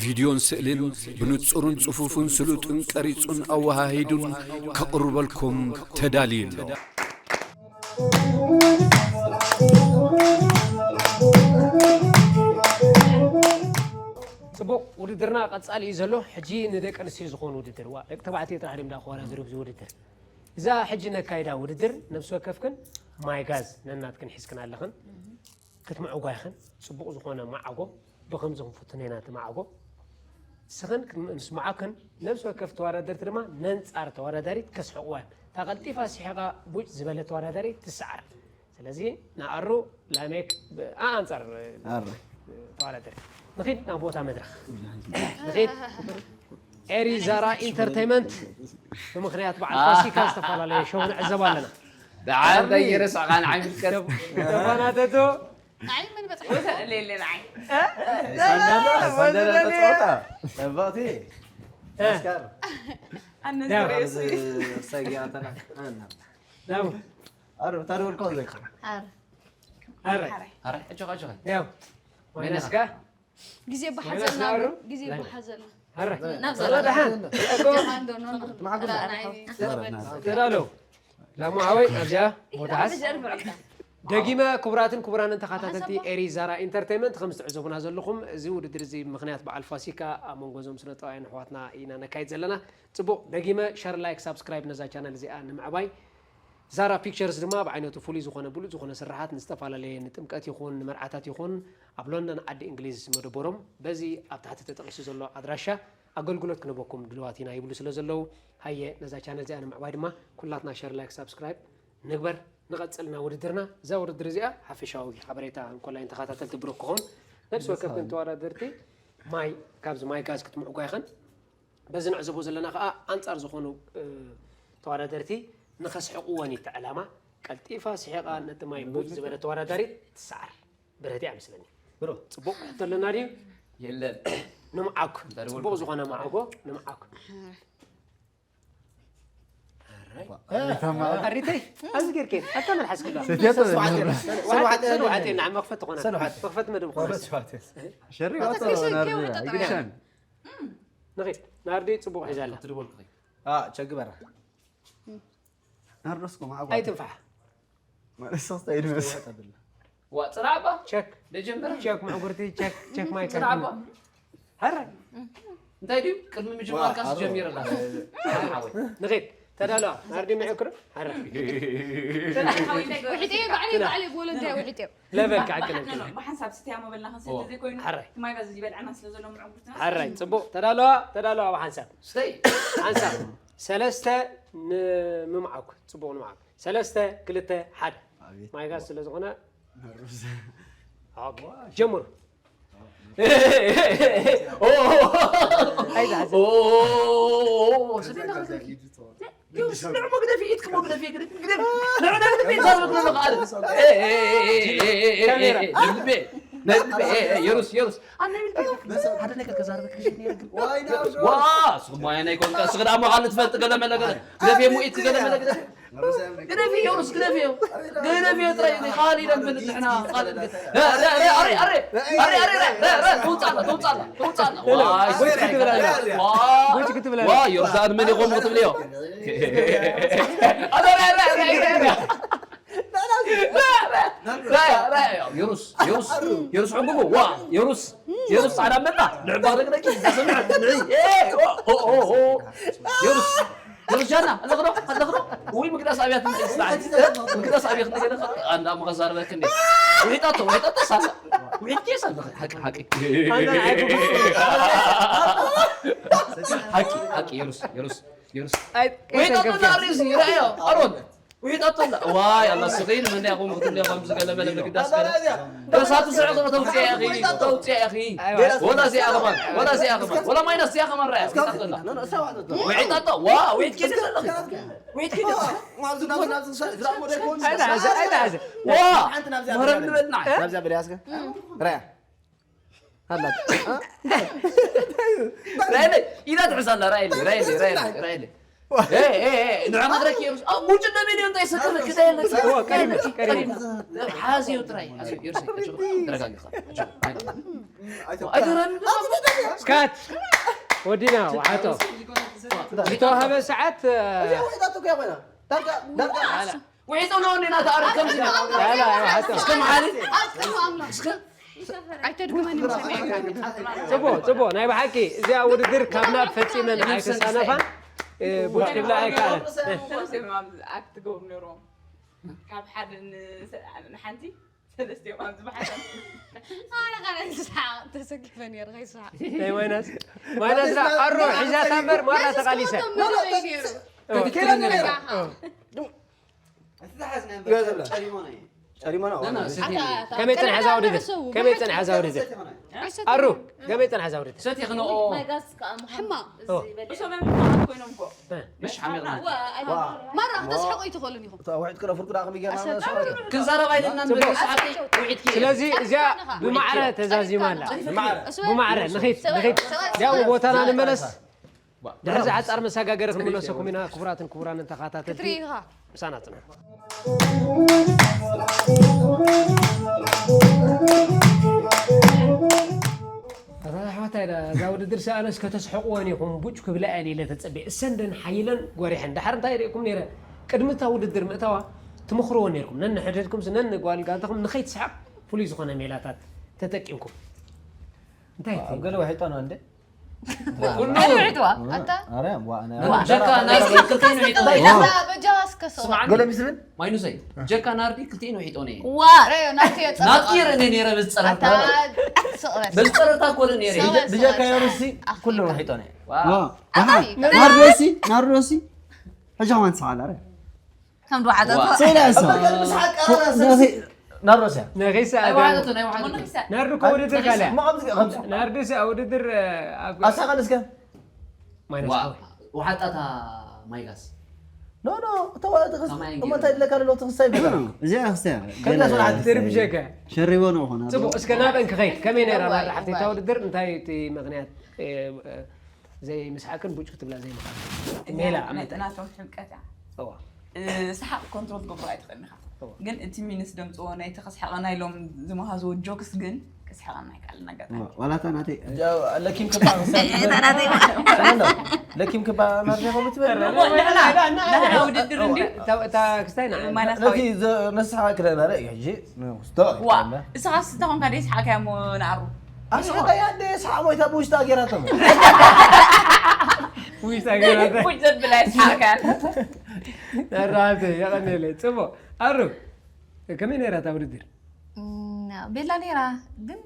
ቪድዮን ስእልን ብንጹርን ጽፉፍን ስሉጥን ቀሪጹን ኣወሃሂዱን ከቕርበልኩም ተዳልዩ ኣሎ። ጽቡቕ ውድድርና ቀጻሊ እዩ ዘሎ። ሕጂ ንደቂ ኣንስትዮ ዝኾኑ ውድድር ዋ ደቂ ተባዕትዮ ጥራሕ ድም ዳ ክወዳደሩ ኣብዚ ውድድር። እዛ ሕጂ ነካይዳ ውድድር ነብሲ ወከፍክን ማይ ጋዝ ነናትክን ሒዝክን ኣለኽን ክትምዕጓ ኢኽን። ጽቡቕ ዝኾነ መዓጎ ብኸምዚ ክንፍትኖ ኢና እቲ መዓጎ። ንስኽን ምስ መዓክን ነብሲ ወከፍ ተወዳደርቲ ድማ ነንጻር ተወዳዳሪት ከስሕቕዋ እዮም። እታ ቀልጢፋ ስሒቓ ቡጭ ዝበለ ተወዳዳሪት ትስዓር። ስለዚ ንኣሩ ላሜክ ኣንጻር ተዋዳደሪ ንኺድ ናብ ቦታ መድረኽ ንኺድ ኤሪ ዛራ ኢንተርቴይመንት ብምኽንያት በዓል ፋሲካ ዝተፈላለየ ሾው ንዕዘብ ኣለና። ደሓር ደይረስዕኻ ንዓይ ምልከት ተፋናተቶ ንዓይ መን በፅሓ ሌለ ንዓይ ሰንደለ ተፃወታ ነባቲ ኣስካር ኣነ ያ። ዝርእስ ሰጊኣተና ናው ኣረ ታሪወልካ ዘይካ ኣረ ኣረ ሕጆኻ ሕጆኻ ያው መለስካ ግዜ ባሓዘልና ግዜ ባሓዘልና ኣረ ናብዛ ደሓን ጀማንዶ ኖ ተዳሎ ላሞ ሓወይ ኣብዚኣ ቦታ ሓዝ ደጊመ ክቡራትን ክቡራንን ተኸታተልቲ ኤሪ ዛራ ኢንተርቴይመንት፣ ከም ዝትዕዘቡና ዘለኹም፣ እዚ ውድድር እዚ ምኽንያት በዓል ፋሲካ ኣብ መንጎ እዞም ስነጥበባውያን ኣሕዋትና ኢና ነካይድ ዘለና። ጽቡቕ፣ ደጊመ ሸር፣ ላይክ፣ ሳብስክራይብ ነዛ ቻነል እዚኣ ንምዕባይ። ዛራ ፒክቸርስ ድማ ብዓይነቱ ፍሉይ ዝኾነ ብሉጽ ዝኾነ ስርሓት ንዝተፈላለየ ንጥምቀት ይኹን ንመርዓታት ይኹን ኣብ ሎንደን ዓዲ እንግሊዝ መደበሮም በዚ ኣብ ታሕቲ ተጠቒሱ ዘሎ ኣድራሻ ኣገልግሎት ክንበኩም ድልዋት ኢና ይብሉ ስለ ዘለዉ፣ ሃየ ነዛ ቻነል እዚኣ ንምዕባይ ድማ ኩላትና ሸር፣ ላይክ፣ ሳብስክራይብ ንግበር። ንቐጽልና ውድድርና። እዛ ውድድር እዚኣ ሓፈሻዊ ሓበሬታ እንኮላይ ንተኸታተልቲ ብሩክ ክኸውን ነብሲ ወከፍተን ተወዳደርቲ ማይ ካብዚ ማይ ጋዝ ክትምዕጓ ይኸን። በዚ ንዕዘቦ ዘለና ከኣ ኣንጻር ዝኾኑ ተወዳደርቲ ንኸስሕቕወን እዩ እቲ ዕላማ። ቀልጢፋ ስሒቓ ነቲ ማይ ሙጭ ዝበለ ተወዳዳሪት ትሰዓር። ብረት እያ መስለኒ። ብሮ ጽቡቕ ሕቶ ኣለና ድዩ? የለን። ንምዓኩ ጽቡቕ ዝኾነ መዓጎ ንምዓኩ። ኣሪተይ ኣብዚ ጌርኬ ኣታ መልሓስ ክላ ሰንዋዕቴ ንዓ መኽፈት ትኾና። መኽፈት መደብ ኾና። ሸሪ ዋቶ ናርዲ ግሻን። ንኺድ ናርዲ ጽቡቕ ሒዛ ኣላ። ቸግበራ ናርዶስ ኮማ ኣጓ ኣይትንፋሕ። ማለት ሶስት ኣይድመስ። ዋ ጽራባ ቸክ ደጀመረ ቸክ መዕጉርቲ ቸክ ቸክ ማይ ጽራባ። ሀረ እንታይ ድዩ ቅድሚ ምጅማር ካስ ጀሚረላ። ንኺድ ተዳለዋ ናርዲ ምዕክር። ሀረ ውሕጤ ባዕለይ ባዕለይ ብወለዳ ውሕጤ ለበል ክዓቅለልኪ። ብሓንሳብ ስትያ መበልና ክንሰቲ ዘይኮይኑ ሐራይ። ማይ ጋዝ ዝበልዐና ስለ ዘሎ ምዕጉርትና። ሐራይ ጽቡቕ ተዳለዋ ተዳለዋ ብሓንሳብ። ስተይ ሓንሳብ ሰለስተ ንምምዓኩ ጽቡቕ ንምዓኩ ሰለስተ ክልተ ሓደ። ኣቤት። ማይ ጋዝ ስለ ዝኾነ ኦኬ ጀምሩ። የሩስ የሩስ ሓደ ነገር ከዛርበክ ዋ ስኹም ዋያ ናይ ኮንካ ስኽ ደኣ መኻል ትፈልጥ ገለ መለ ገለ ግደፍ የሙ ኢት ገለ መለ ግደፍ ግደፍ የሩስ ግደፍ የው ግደፍ የው ጥራይ ካልእ ኢለን ብልት ንሕና ካልእ ኣረ ኣረ ኣረ ኣረ ኣረ ኣረ ተውጻላ ተውጻላ ተውጻላ ዋይ ጉጭ ክትብል ኣላ። ዋ ጉጭ ክትብል ኣላ። ዋ ዮርዳን ምን ይቆም ክትብልዮ ኣረ ኣረ ኣረ ኣረ ራያ ራያ ዮሩስ ዮሩስ ዮሩስ ዕጉቡ ዋ ዮሩስ ዮሩስ ጻዕዳ መጣ ንዕባ ረግረጊ ተሰምዐ ንዒ ዮሩስ ዮሩስ ጃና ኣለኽዶ ኣለኽዶ ውይ ምግዳስ ኣብያት ንዒ ስላዕ ምግዳስ ኣብያት ንገለ ኣንዳ መኸዛርበክ እንዴ ውሒጣቶ ውሒጣቶ ሳላ ውሒት ኬስ ኣለኽ ሓቂ ሓቂ ሓቂ ሓቂ ዮሩስ ዮሩስ ዮሩስ ውሒጣቶ ናሪዚ ራዮ ኣሮን ውሒጣቶ ኣላ ዋይ ኣላ ስኺን መን ያኹም ክትብልዮ ከም ዝገለ መለ ምግዳስ ገለ ረሳቱ ስዕ ተውፅያ ኢኺ ተውፅያ ኢኺ ወላ እዚኣ ከማን ወላ እዚኣ ከማን ወላ ማይናስ እዚኣ ከማን ራያ ውሒጣቶ ኣላ ውሒጣቶ ዋ ውሒት ኬስ ኣለኺ ውሒት ኬስ ኣይትሓዘ ኣይትሓዘ ዋ ሓንቲ ናብዚኣ መረብ ንበልና ናብዚኣ በልያ እስከ ራያ ኣላት ራይለ ኢላ ትሕዝ ኣላ ራይለ ራይለ ራይለ ራይለ ንዕኻ ትረኪ ኣብ ጉጭ ደሜን እንታይ ሰከረ ክዳየለ ሓዝዮ ጥራይ ተረጋግኻ ኣይደረን ስካት ወዲና ውሓቶ ዝተዋሃበ ሰዓት ውሒጠ ኣለዎ እንዴ ናተኣረ ከምዚ እስከ መሓሪ እስከ ኣይተድግመኒ ጽቡቕ ጽቡቕ ናይ ብሓቂ እዚኣ ውድድር ካብ ናብ ፈጺመን ኣይተሳነፋን ቡሽ ክብላ ኣይከኣለን ኣክት ገብሩ ነይሮም ካብ ሓደ ንሓንቲ ሰለስቲኦም ኣብዚ ብሓደ ኣነ ኸነ ዝስሓቕ ተሰኪፈ ነይረ ከይስሓቕ ናይ ማይናስ ማይናስ ዳ ኣሮ ሒዛታ እምበር ማራ ተቓሊሰ ከመይ ጸንሐ እዛ ውድድር ከመይ ጸንሐ እዛ ውድድር ኣሩ ከመይ ጸንሐ እዛ ውድድር ሰቲ ክንኦ ሕማቕ እሶም እዮም ሕማቓት ኮይኖም እኮ መሽ ሓሚቕና ማራ ክተስሕቑ ይትኽእሉን ኢኹም ውሕድ ክረ ፍርቁ ዳ ከመይ ጌርና ክንዛረብ ኣይደልና ንብል ሰዓት ውዒድ ክየ ስለዚ እዚኣ ብማዕረ ተዛዚማ ኣላ ብማዕረ ንኺድ ንኺድ ያው ቦታና ንመለስ ድሕዚ ሓጻር መሰጋገሪ ክንምለሰኩም ኢና ክቡራትን ክቡራንን ተኸታተልቲ ክትርኢ ኢኻ ምሳና ጽንሑ ኣታ ኣሕዋታይ እዛ ውድድር ሰኣነስ ከተስሕቕወን ኢኹም ቡጭ ክብላ እየን ኢለ ተጸቤ እሰንደን ሓይለን ጎሪሐን ድሓር እንታይ ርእኩም ነይረ ቅድሚ እታ ውድድር ምእታዋ ትምኽርዎ ነርኩም ነንሕድሕድኩም ነን ጓል ጋንታኹም ንኸይትስሓቕ ፍሉይ ዝኾነ ሜላታት ተጠቂምኩም እንታይ ኣብ ገለ ወሒጦ ነው እንዴ ኩሉ ኣድምዕትዋ ኣታ ኣረ ዋ ኣነ ጀካ ናርዲ ክልተይን ውሒጦ ነየ በጃ በጃ እስከ ሰው ስማዕኒ ገለ ምስብል ማይኑሰይ ጀካ ናርዲ ክልተይን ውሒጦ ነየ ዋ ረዮ ናቲ የጸ ናጢር እነ ነይረ ብዝፀረታ ስቕበት ብዝፀረታ ኮለ ነይረ ሰው- ብጀካ የሩሲ ኩሉ ወሒጦ ነው ኣታይ ናርዶሲ ናርዶሲ ሕጂ ከማን ትሰዓል ኣረ ከም ድዋዓታት ሰይላ እሳ ናሮስያ ነኺሳ ናይ ኣዳም ዋሓለቶ ናይ ዋሓለቶ ናርዱ ከውድድር ጋልያ መቐምዚ ከምዚ ናርዱሲ ኣውድድር ኣብ ኣሳቐን እስከ ማይነስ ሓወይ ውሓጣታ ማይጋስ ኖ ኖ እተዋ ትኽስ ከማይ እሞ እንታይ ድለካ ለሎ ትኽሳይ ብዛ እዚኣ ክስተ ከዛ ስራሕቲ ትርብሸከ ሸሪቦ ነው ኾነ ፅቡቅ እስከ ናበን ክኸይድ ከመይ ነይራ እዋይ፣ ማራ ሓፍቲ እዋይ። እታ ውድድር እንታይ እቲ ምክንያት እ፣ እ፣ ዘይምስሓቅን ቡጭ ክትብላ ዘይምኽኣል ሜላ ኣብ ምንታይ ናቶም ሕምቀት እያ እዋ ስሓቅ ኮንትሮል ትገብሮ ኣይትኽእልኻ እዋ። ግን እቲ ሚንስ ደምፅዎ ናይቲ ከስሓቀና ኢሎም ዝመሃዝዎ ጆክስ ግን ከስሓቀና ኣይከኣልን ኣጋጣሚ ዋላታ ናተይ ለኪም ክባ ለኪም ክባ ናርዲያ ከምኡ ትበል ንሕና ውድድር እንዲ እታ ክስታይ ና ማይናስ ነቲ ሓወይ ነስሓ ክለና ርኢ ሕጂ ንስቶ ዋ እስኻ ስተ ኮንካ ደይ ስሓቅካ እሞ ንዓሩ ኣስሓቃያ እንደ ስሓቅ ሞይታ ብውሽጣ ገይራቶም ውሽጣ ገይራታ ቁጭ ዘብላ ይስሓቅካ ራተ የቐኔለ ፅቡቅ ኣሩ ከመይ ነይራ እታ ውድድር እና ቤላ ነይራ ግን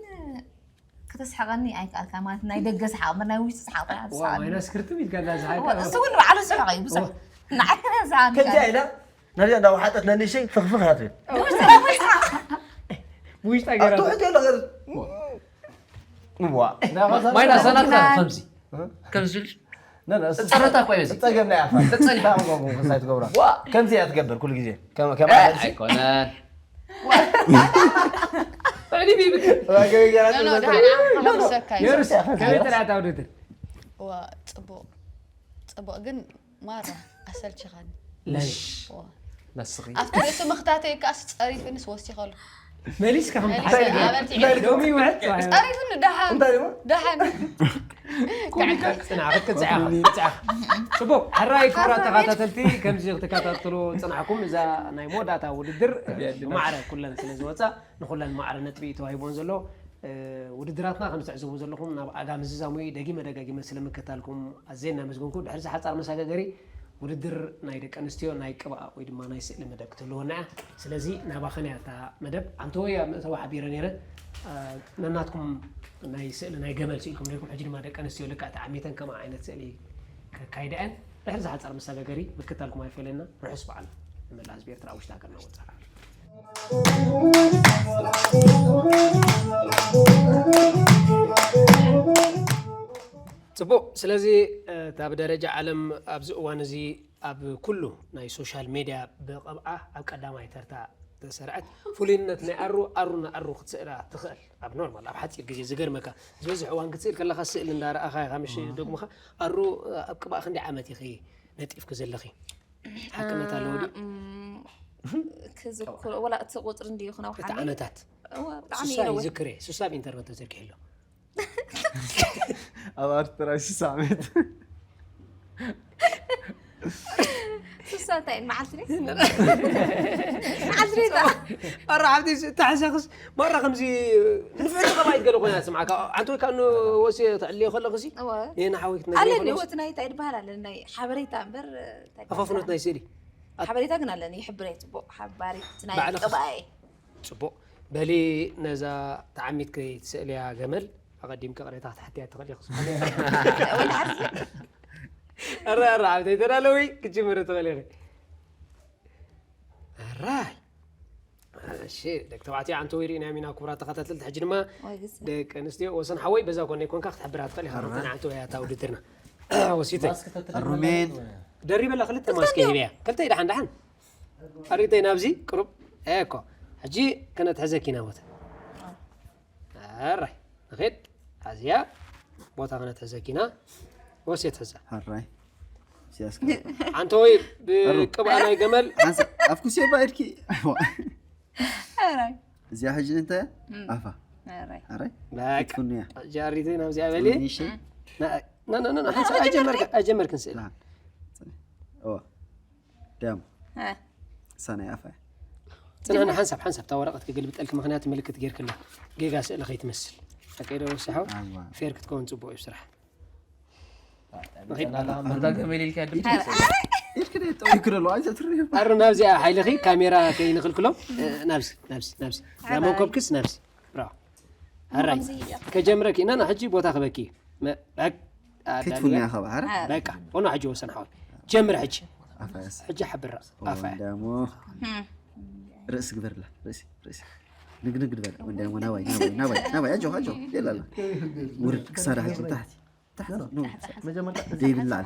ከተስሓቐኒ ኣይከኣልካ ማለት ናይ ደገ ሰሓቕ እምበር ናይ ውሽጢ ሰሓቕ ጥራሕ ዋ ትስሓቐኒ ማይናስ ክርትም ኢልካ እንዳዝሓልካ እሱ እውን ንባዕሉ ስሕቕ እዩ ብዙሕ ንዓይ ስሓቕ ከምዚኣ ኢላ ነዚኣ እንዳወሓጠት ነንእሽተይ ፍኽፍኽ እያ ትብል ብውሽጣ ኣብ ገይራ ትውሕድ የሎ ገር ዋ ማይና ሰላምታ ከምዚ ከምዚ ዝብል ጸረታ እኮ እዩ እዚ። ጸገም ናይ ኣፋ ተጸሊም። ክሳይ ትገብራ ዋ ከምዚ እያ ትገብር ኩሉ ግዜ ከም- ከም እ፣ ማለት ኣይኮነን ዕሊም ይብል የሩስ ከመይ ጥራታ ውድድር ዋ ጽቡቕ ጽቡቕ ግን ማራ ኣሰልችኻኒ ለሽ ዋ። ነስኺ ኣብቲ ርእሱ ምኽታተይ ከኣስ ጸሪፍንስ ወሲኸሉ መሊስካ ከም መሊስ ተሓሳቢ ኣበርቲዕኒ። ሎሚ ይውሕጥ ጸሪፍኒ ደሓን እንታይ ድማ ደሓን ጽናዕ ክትቅጽዓ ክትቅጽዓ ጽቡቅ ሕራይ ክቡራት ተኸታተልቲ ከምዚ ክትከታተሉ ጽናሕኩም እዛ ናይ መወዳእታ ውድድር ብማዕረ ኩለን ስለ ዝወፃ ንኩለን ማዕረ ነጥቢ እዩ ተዋሂቦን ዘሎ ውድድራትና ከም ትዕዝቡ ዘለኹም ናብ ኣጋ ምዝዛሙ ደጊመ ደጋጊመ ስለምክታልኩም ኣዘየ እናመስገንኩ ድሕሪ ዝሓፃር መሳጋገሪ ውድድር ናይ ደቂ ኣንስትዮ ናይ ቅብኣ ወይ ድማ ናይ ስእሊ መደብ ክትህልወና እያ ስለዚ ናባኸን እያ እታ መደብ ኣንተወይ ኣብ ምእተዊ ሓቢረ ነይረ ነናትኩም ናይ ስእሊ ናይ ገመል ስኢልኩም ነርኩም ሕጂ ድማ ደቂ ኣንስትዮ ልክዕ ተዓሚተን ከምኣ ዓይነት ስእሊ ከካይዳ እየን ድሕሪ ዝሓፃር መሳጋገሪ ምክታልኩም ኣይፈለና ርሑስ በዓል ንመላ ህዝቢ ኤርትራ ውሽጢ ሃገርና ወፃ ፅቡቅ ስለዚ እታ ብደረጃ ዓለም ኣብዚ እዋን እዚ ኣብ ኩሉ ናይ ሶሻል ሜድያ ብቐብኣ ኣብ ቀዳማይ ተርታ ተሰርዐት ፍሉይነት ናይ ኣሩ ኣሩ ንኣሩ ክትስእላ ትኽእል ኣብ ኖርማል ኣብ ሓፂር ግዜ ዝገርመካ ዝበዝሕ እዋን ክትስእል ከለካ ስእል እንዳረኣኻ ኢኻ ምሽ ደግሞኻ ኣሩ ኣብ ቅብኣ ክንደይ ዓመት ኢኺ ነጢፍኪ ዘለኺ ሓቅነት ኣለዎ ድዩ ክዝክሮ ወላ እቲ ቁፅሪ እንድዩ ክነውሓኒ እቲ ዓመታት እወ፣ ብጣዕሚ ስሳ ኢለወ ይዝክር እየ ስሳ ኣብ ኢንተርነት ተዘርጊሑ ኣሎ ኣብ ኣርትራ ሽሳ ዓመት ስሳ እንታይ እዩ መዓልቲ ድዩ? መዓልቲ ድዩ? ኣረ ሓብቲ ተሓሳኽስ ማራ ከምዚ ንፍዕቲ ከማይ ገለ ኮይና ስምዓካ ኣንተ ወይ ከዓ ንወሲ ተዕልዮ ከለኽሲ እወ። ይህን ሓወይ ክትነግሪ ኣለኒ ከለኽሲ ወቲ ናይ እንታይ ይበሃል ኣለኒ ናይ ሓበሬታ እምበር እንታይ ኣፋፍኖት ናይ ስእሊ ሓበሬታ ግን ኣለኒ ይሕብረ ጽቡቕ ሓባሪ ናይ ባዕልኻ ቅባኤ ፅቡቕ በሊ ነዛ ተዓሚት ከይትስእልያ ገመል ኣቐዲምካ ቅሬታ ክትሓትያ ትኽእል ኢኹ ወይ ንሓስብ ኣረ ኣረ ዓብተይ ተዳለዊ ክትጅምር ትኽእል ኢኺ ኣራይ እሺ ደቂ ተባዕትዮ ኣንተ ወይ ርኢና ሚና ክቡራት ተኸታተልቲ ሕጂ ድማ ወይ ግዜ ደቂ ኣንስትዮ ወሰን ሓወይ በዛ ጎነይ ኮንካ ክትሕብራ ትኽእል ኢኻ ሩተን ኣንተ ወይ ኣታ ውድድርና ወሲተ ሩሜን ደሪበላ ክልተ ማስክ ሂብያ ክልተ ደሓን ደሓን ኣሪተይ ናብዚ ቅሩብ እኮ ሕጂ ከነትሕዘኪ ኢና ቦታ ኣራይ ንኸድ ኣዚያ ቦታ ከነትሕዘኪ ኢና ወሴት ሕዛ ሕራይ ሲያስከ ኣንተ ወይ ብቅብኣ ናይ ገመል ኣፍኩሴ ባይድኪ ኣራይ እዚኣ ሕጂ እንታይ ኣፋ ኣራይ ኣራይ በቃ ክትፍኑያ ጃሪተይ ናብዚኣ በሊ ኒሸይ ኣይጀመርክን ስእል ዳም ሳናይ ኣፋ ጽንሕና ሓንሳብ ሓንሳብ እታ ወረቐት ክግልብጠልኪ፣ ምኽንያቱ ምልክት ጌርክላ ጌጋ ስእሊ ከይትመስል። ሓቀይ ዶ ወስሓው? ኣዋ ፌር ክትከውን ጽቡቕ እዩ ስራሕ። ኢድክ ደይ ጠዊክ ደሎ ኣይዘትርዮ ኣሩ ናብዚኣ ሓይልኺ ካሜራ ከይንኽልክሎም። ናብዚ ናብዚ ናብዚ ናመንኮብክስ ናብዚ። ብራው። ኣራይ ከጀምረኪ እና ሕጂ ቦታ ክበኪ። ክትፉን ያኸ ባሕረ በቃ ሆኖ ሕጂ ወሰን ሓወይ። ጀምር ሕጂ ኣፋያስ ሕጂ ሓብራ ኣፋያ ደሞ ርእሲ ግበርላ ርእሲ ርእሲ ንግንግ ግበር ወንዳሞ ናባይ ናባይ ናባይ ናባይ ኣጆ ኣጆ የላላ ውርድ ክሳዳ ሕጂ ታሕቲ ታሕቲ ኖ ዘይብላዕ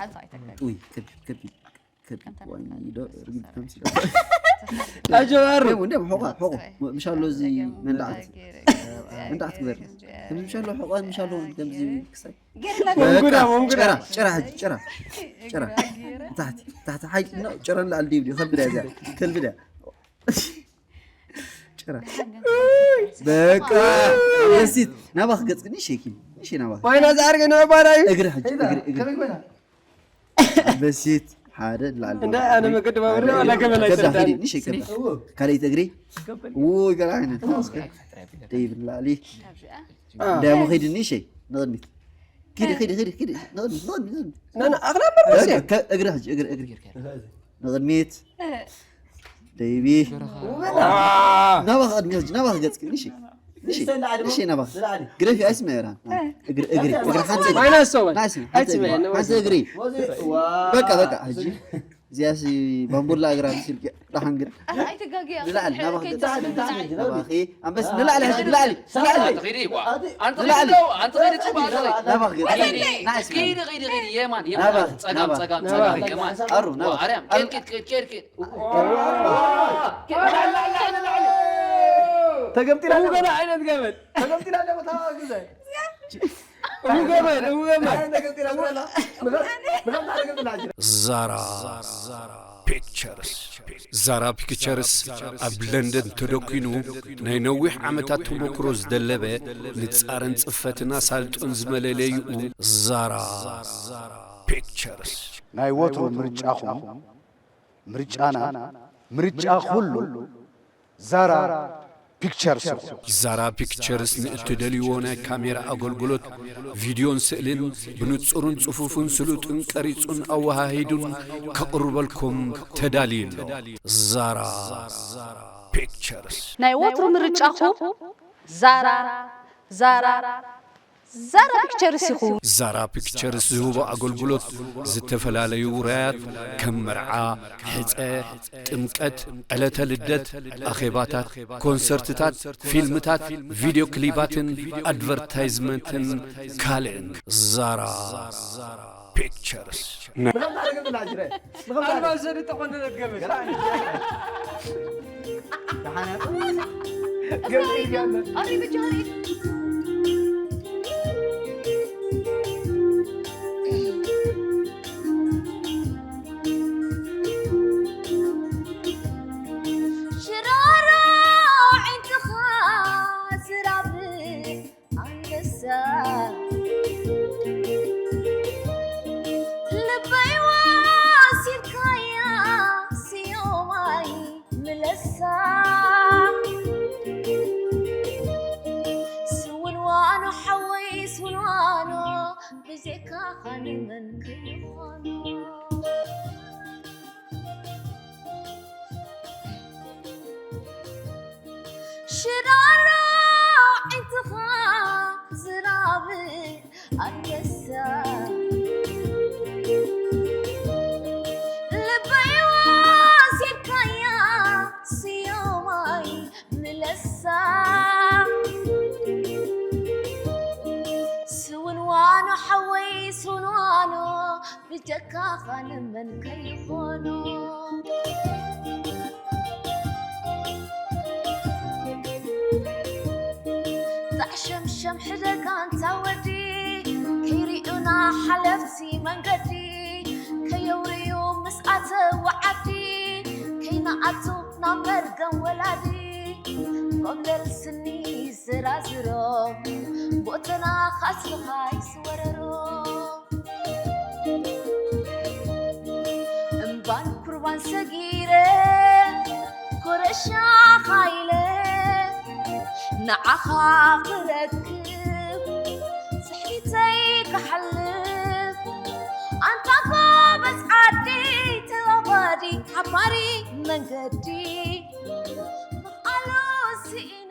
ውይ ከቢድ ከቢድ ከቢድ ዋይ ዶ ርግብ ከምሲ ኣጆ ኣሩ ወንዳሞ ሖቋ ሖቋ ምሻሎ እዚ መንዳዓት መንዳዓት ግበር ከምዚ ምሻሎ ሖቋ ምሻሎ ከምዚ ክሳይ መንጉዳ መንጉዳ ጭራ ጭራ ሕጂ ጭራ ጭራ ታሕቲ ታሕቲ ሓይ ጭራ ላዓል ዲብ ዲዩ ከብዳ እዚኣ ከልብዳ ጭራ በቃ የሲት ናባኽ ገጽ ግን ይሸኪ ይሽ ናባኽ ዋይና ዝዓርገ ንዕባዳ እዩ። እግሪ ሕጂ እግሪ እግሪ በሲት ሓደ ላዓል እንደ ኣነ መገዲ ባቡር ዋላ ገመል ከብዳ ኣይሰዳን። ኸዲ ንሽ ከብዳ ካልኣይቲ እግሪ ውይ ገላ ዓይነት ደይ ብላዕሊ እንዳሞ ኸይዲ ንሽ ንቕድሚት ኪዲ ኪዲ ኪዲ ኪዲ ንቕድሚት ንቕድሚት ንቕድሚት ናና ኣኽላ መርበስ በቃ፣ ከ- እግሪ ሕጂ እግሪ እግሪ ንቕድሚት ደይቢ ናባኽ ቅድሚ ሕጂ ናባኽ ገጽ ንሽ ንሽ ንሽ ናባኽ ግረፊ ኣይስመ ይራ እግሪ እግሪ እግሪ ሓንቲ እግሪ ማይናስ ሰው ናይስ ሓንቲ እግሪ ሓንቲ እግሪ በቃ በቃ ሕጂ እዚኣሲ ባምቡላ እግራ ምስልኪ ደሓን ግን ኣይትጋግያ ንላዕሊ ናባኽ ገጽ ከይትስምዕ ናባኺ ኣንበስ ንላዕሊ ሕጂ ንላዕሊ ንላዕሊ ትኸይዲ ይዋ ኣንቲ ንላዕሊ ትኸይዲ ኣንቲ ትኸይዲ ጽቡቅ ኣንቲ ናባኽ ገጽ ትኸይዲ ናይስ ትኸይዲ ትኸይዲ የማን ናባኽ የማን ጸጋም ናባኽ ጸጋም ጸጋም የማን ኣሩ ናባኽ ኣርያም ኬድ ኬድ ኬድ ኬድ ተገምጢላ ገና ዓይነት ገመድ ተገምጢላ ገመድ ገመድ ዛራ ፒክቸርስ ዛራ ፒክቸርስ ኣብ ለንደን ተደኪኑ ናይ ነዊሕ ዓመታት ተመክሮ ዝደለበ ንጻርን ጽፈትን ኣሳልጦን ዝመለለይኡ ዛራ ፒክቸርስ ናይ ወትሩ ምርጫኹም ምርጫና ምርጫ ኩሉ ዛራ ፒክቸርስ ኢኹም። ዛራ ፒክቸርስ ንእትደልይዎ ናይ ካሜራ ኣገልግሎት ቪድዮን ስእልን ብንጹርን ጽፉፍን ስሉጥን ቀሪጹን ኣወሃሂዱን ከቕርበልኩም ተዳልዩ ኣሎ። ዛራ ፒክቸርስ ናይ ወትሩ ምርጫኹም ዛራ ዛራ ዛራ ፒክቸርስ ኢኹም። ዛራ ፒክቸርስ ዝህቦ ኣገልግሎት ዝተፈላለዩ ውራያት ከም መርዓ፣ ሕፀ፣ ጥምቀት፣ ዕለተ ልደት፣ ኣኼባታት፣ ኮንሰርትታት፣ ፊልምታት፣ ቪድዮ ክሊባትን ኣድቨርታይዝመንትን ካልእን። ዛራ ፒክቸርስ ኣልማዝ ዘድጠኾነ ገመድ ሽራሮ ዒንትኻ ዝራብ ኣንበሳ ልበይ ወሲድካያ ስዮማይ ምለሳ ስውንዋኖ ሓወይ ስውንዋኖ ብዜካ ኻንመን ከይኾኖ ሽራሮ ዒንትኻ ዝራብ ኣንበሳ ልበይ ወሲድካያ ስዮማይ ምለሳ ስውንዋኖ ሓወይ ስውንዋኖ ብጀካኻ ንመን ከይኾኖ ጣዕሸምሸም ሕደጋ እንታ ወዲ ከይሪኡና ሓለፍቲ መንገዲ ከየውርዩ ምስ ኣተው ዓዲ ከይንኣቱ ናብ መርገም ወላዲ ኮምለል ስኒ ዝራዝሮም ቦተና ካስልኻ ይስወረሮም እምባን ኩርባን ሰጊረ ኮረሽ ሻኻይለ ንዓኻ ክረክብ ስሕሊተይ ክሓልፍ ኣንታ ጎበዝ ዓዲ ተዋጓዲ ሓባሪ መንገዲ ምኽኣሉ ስኢነ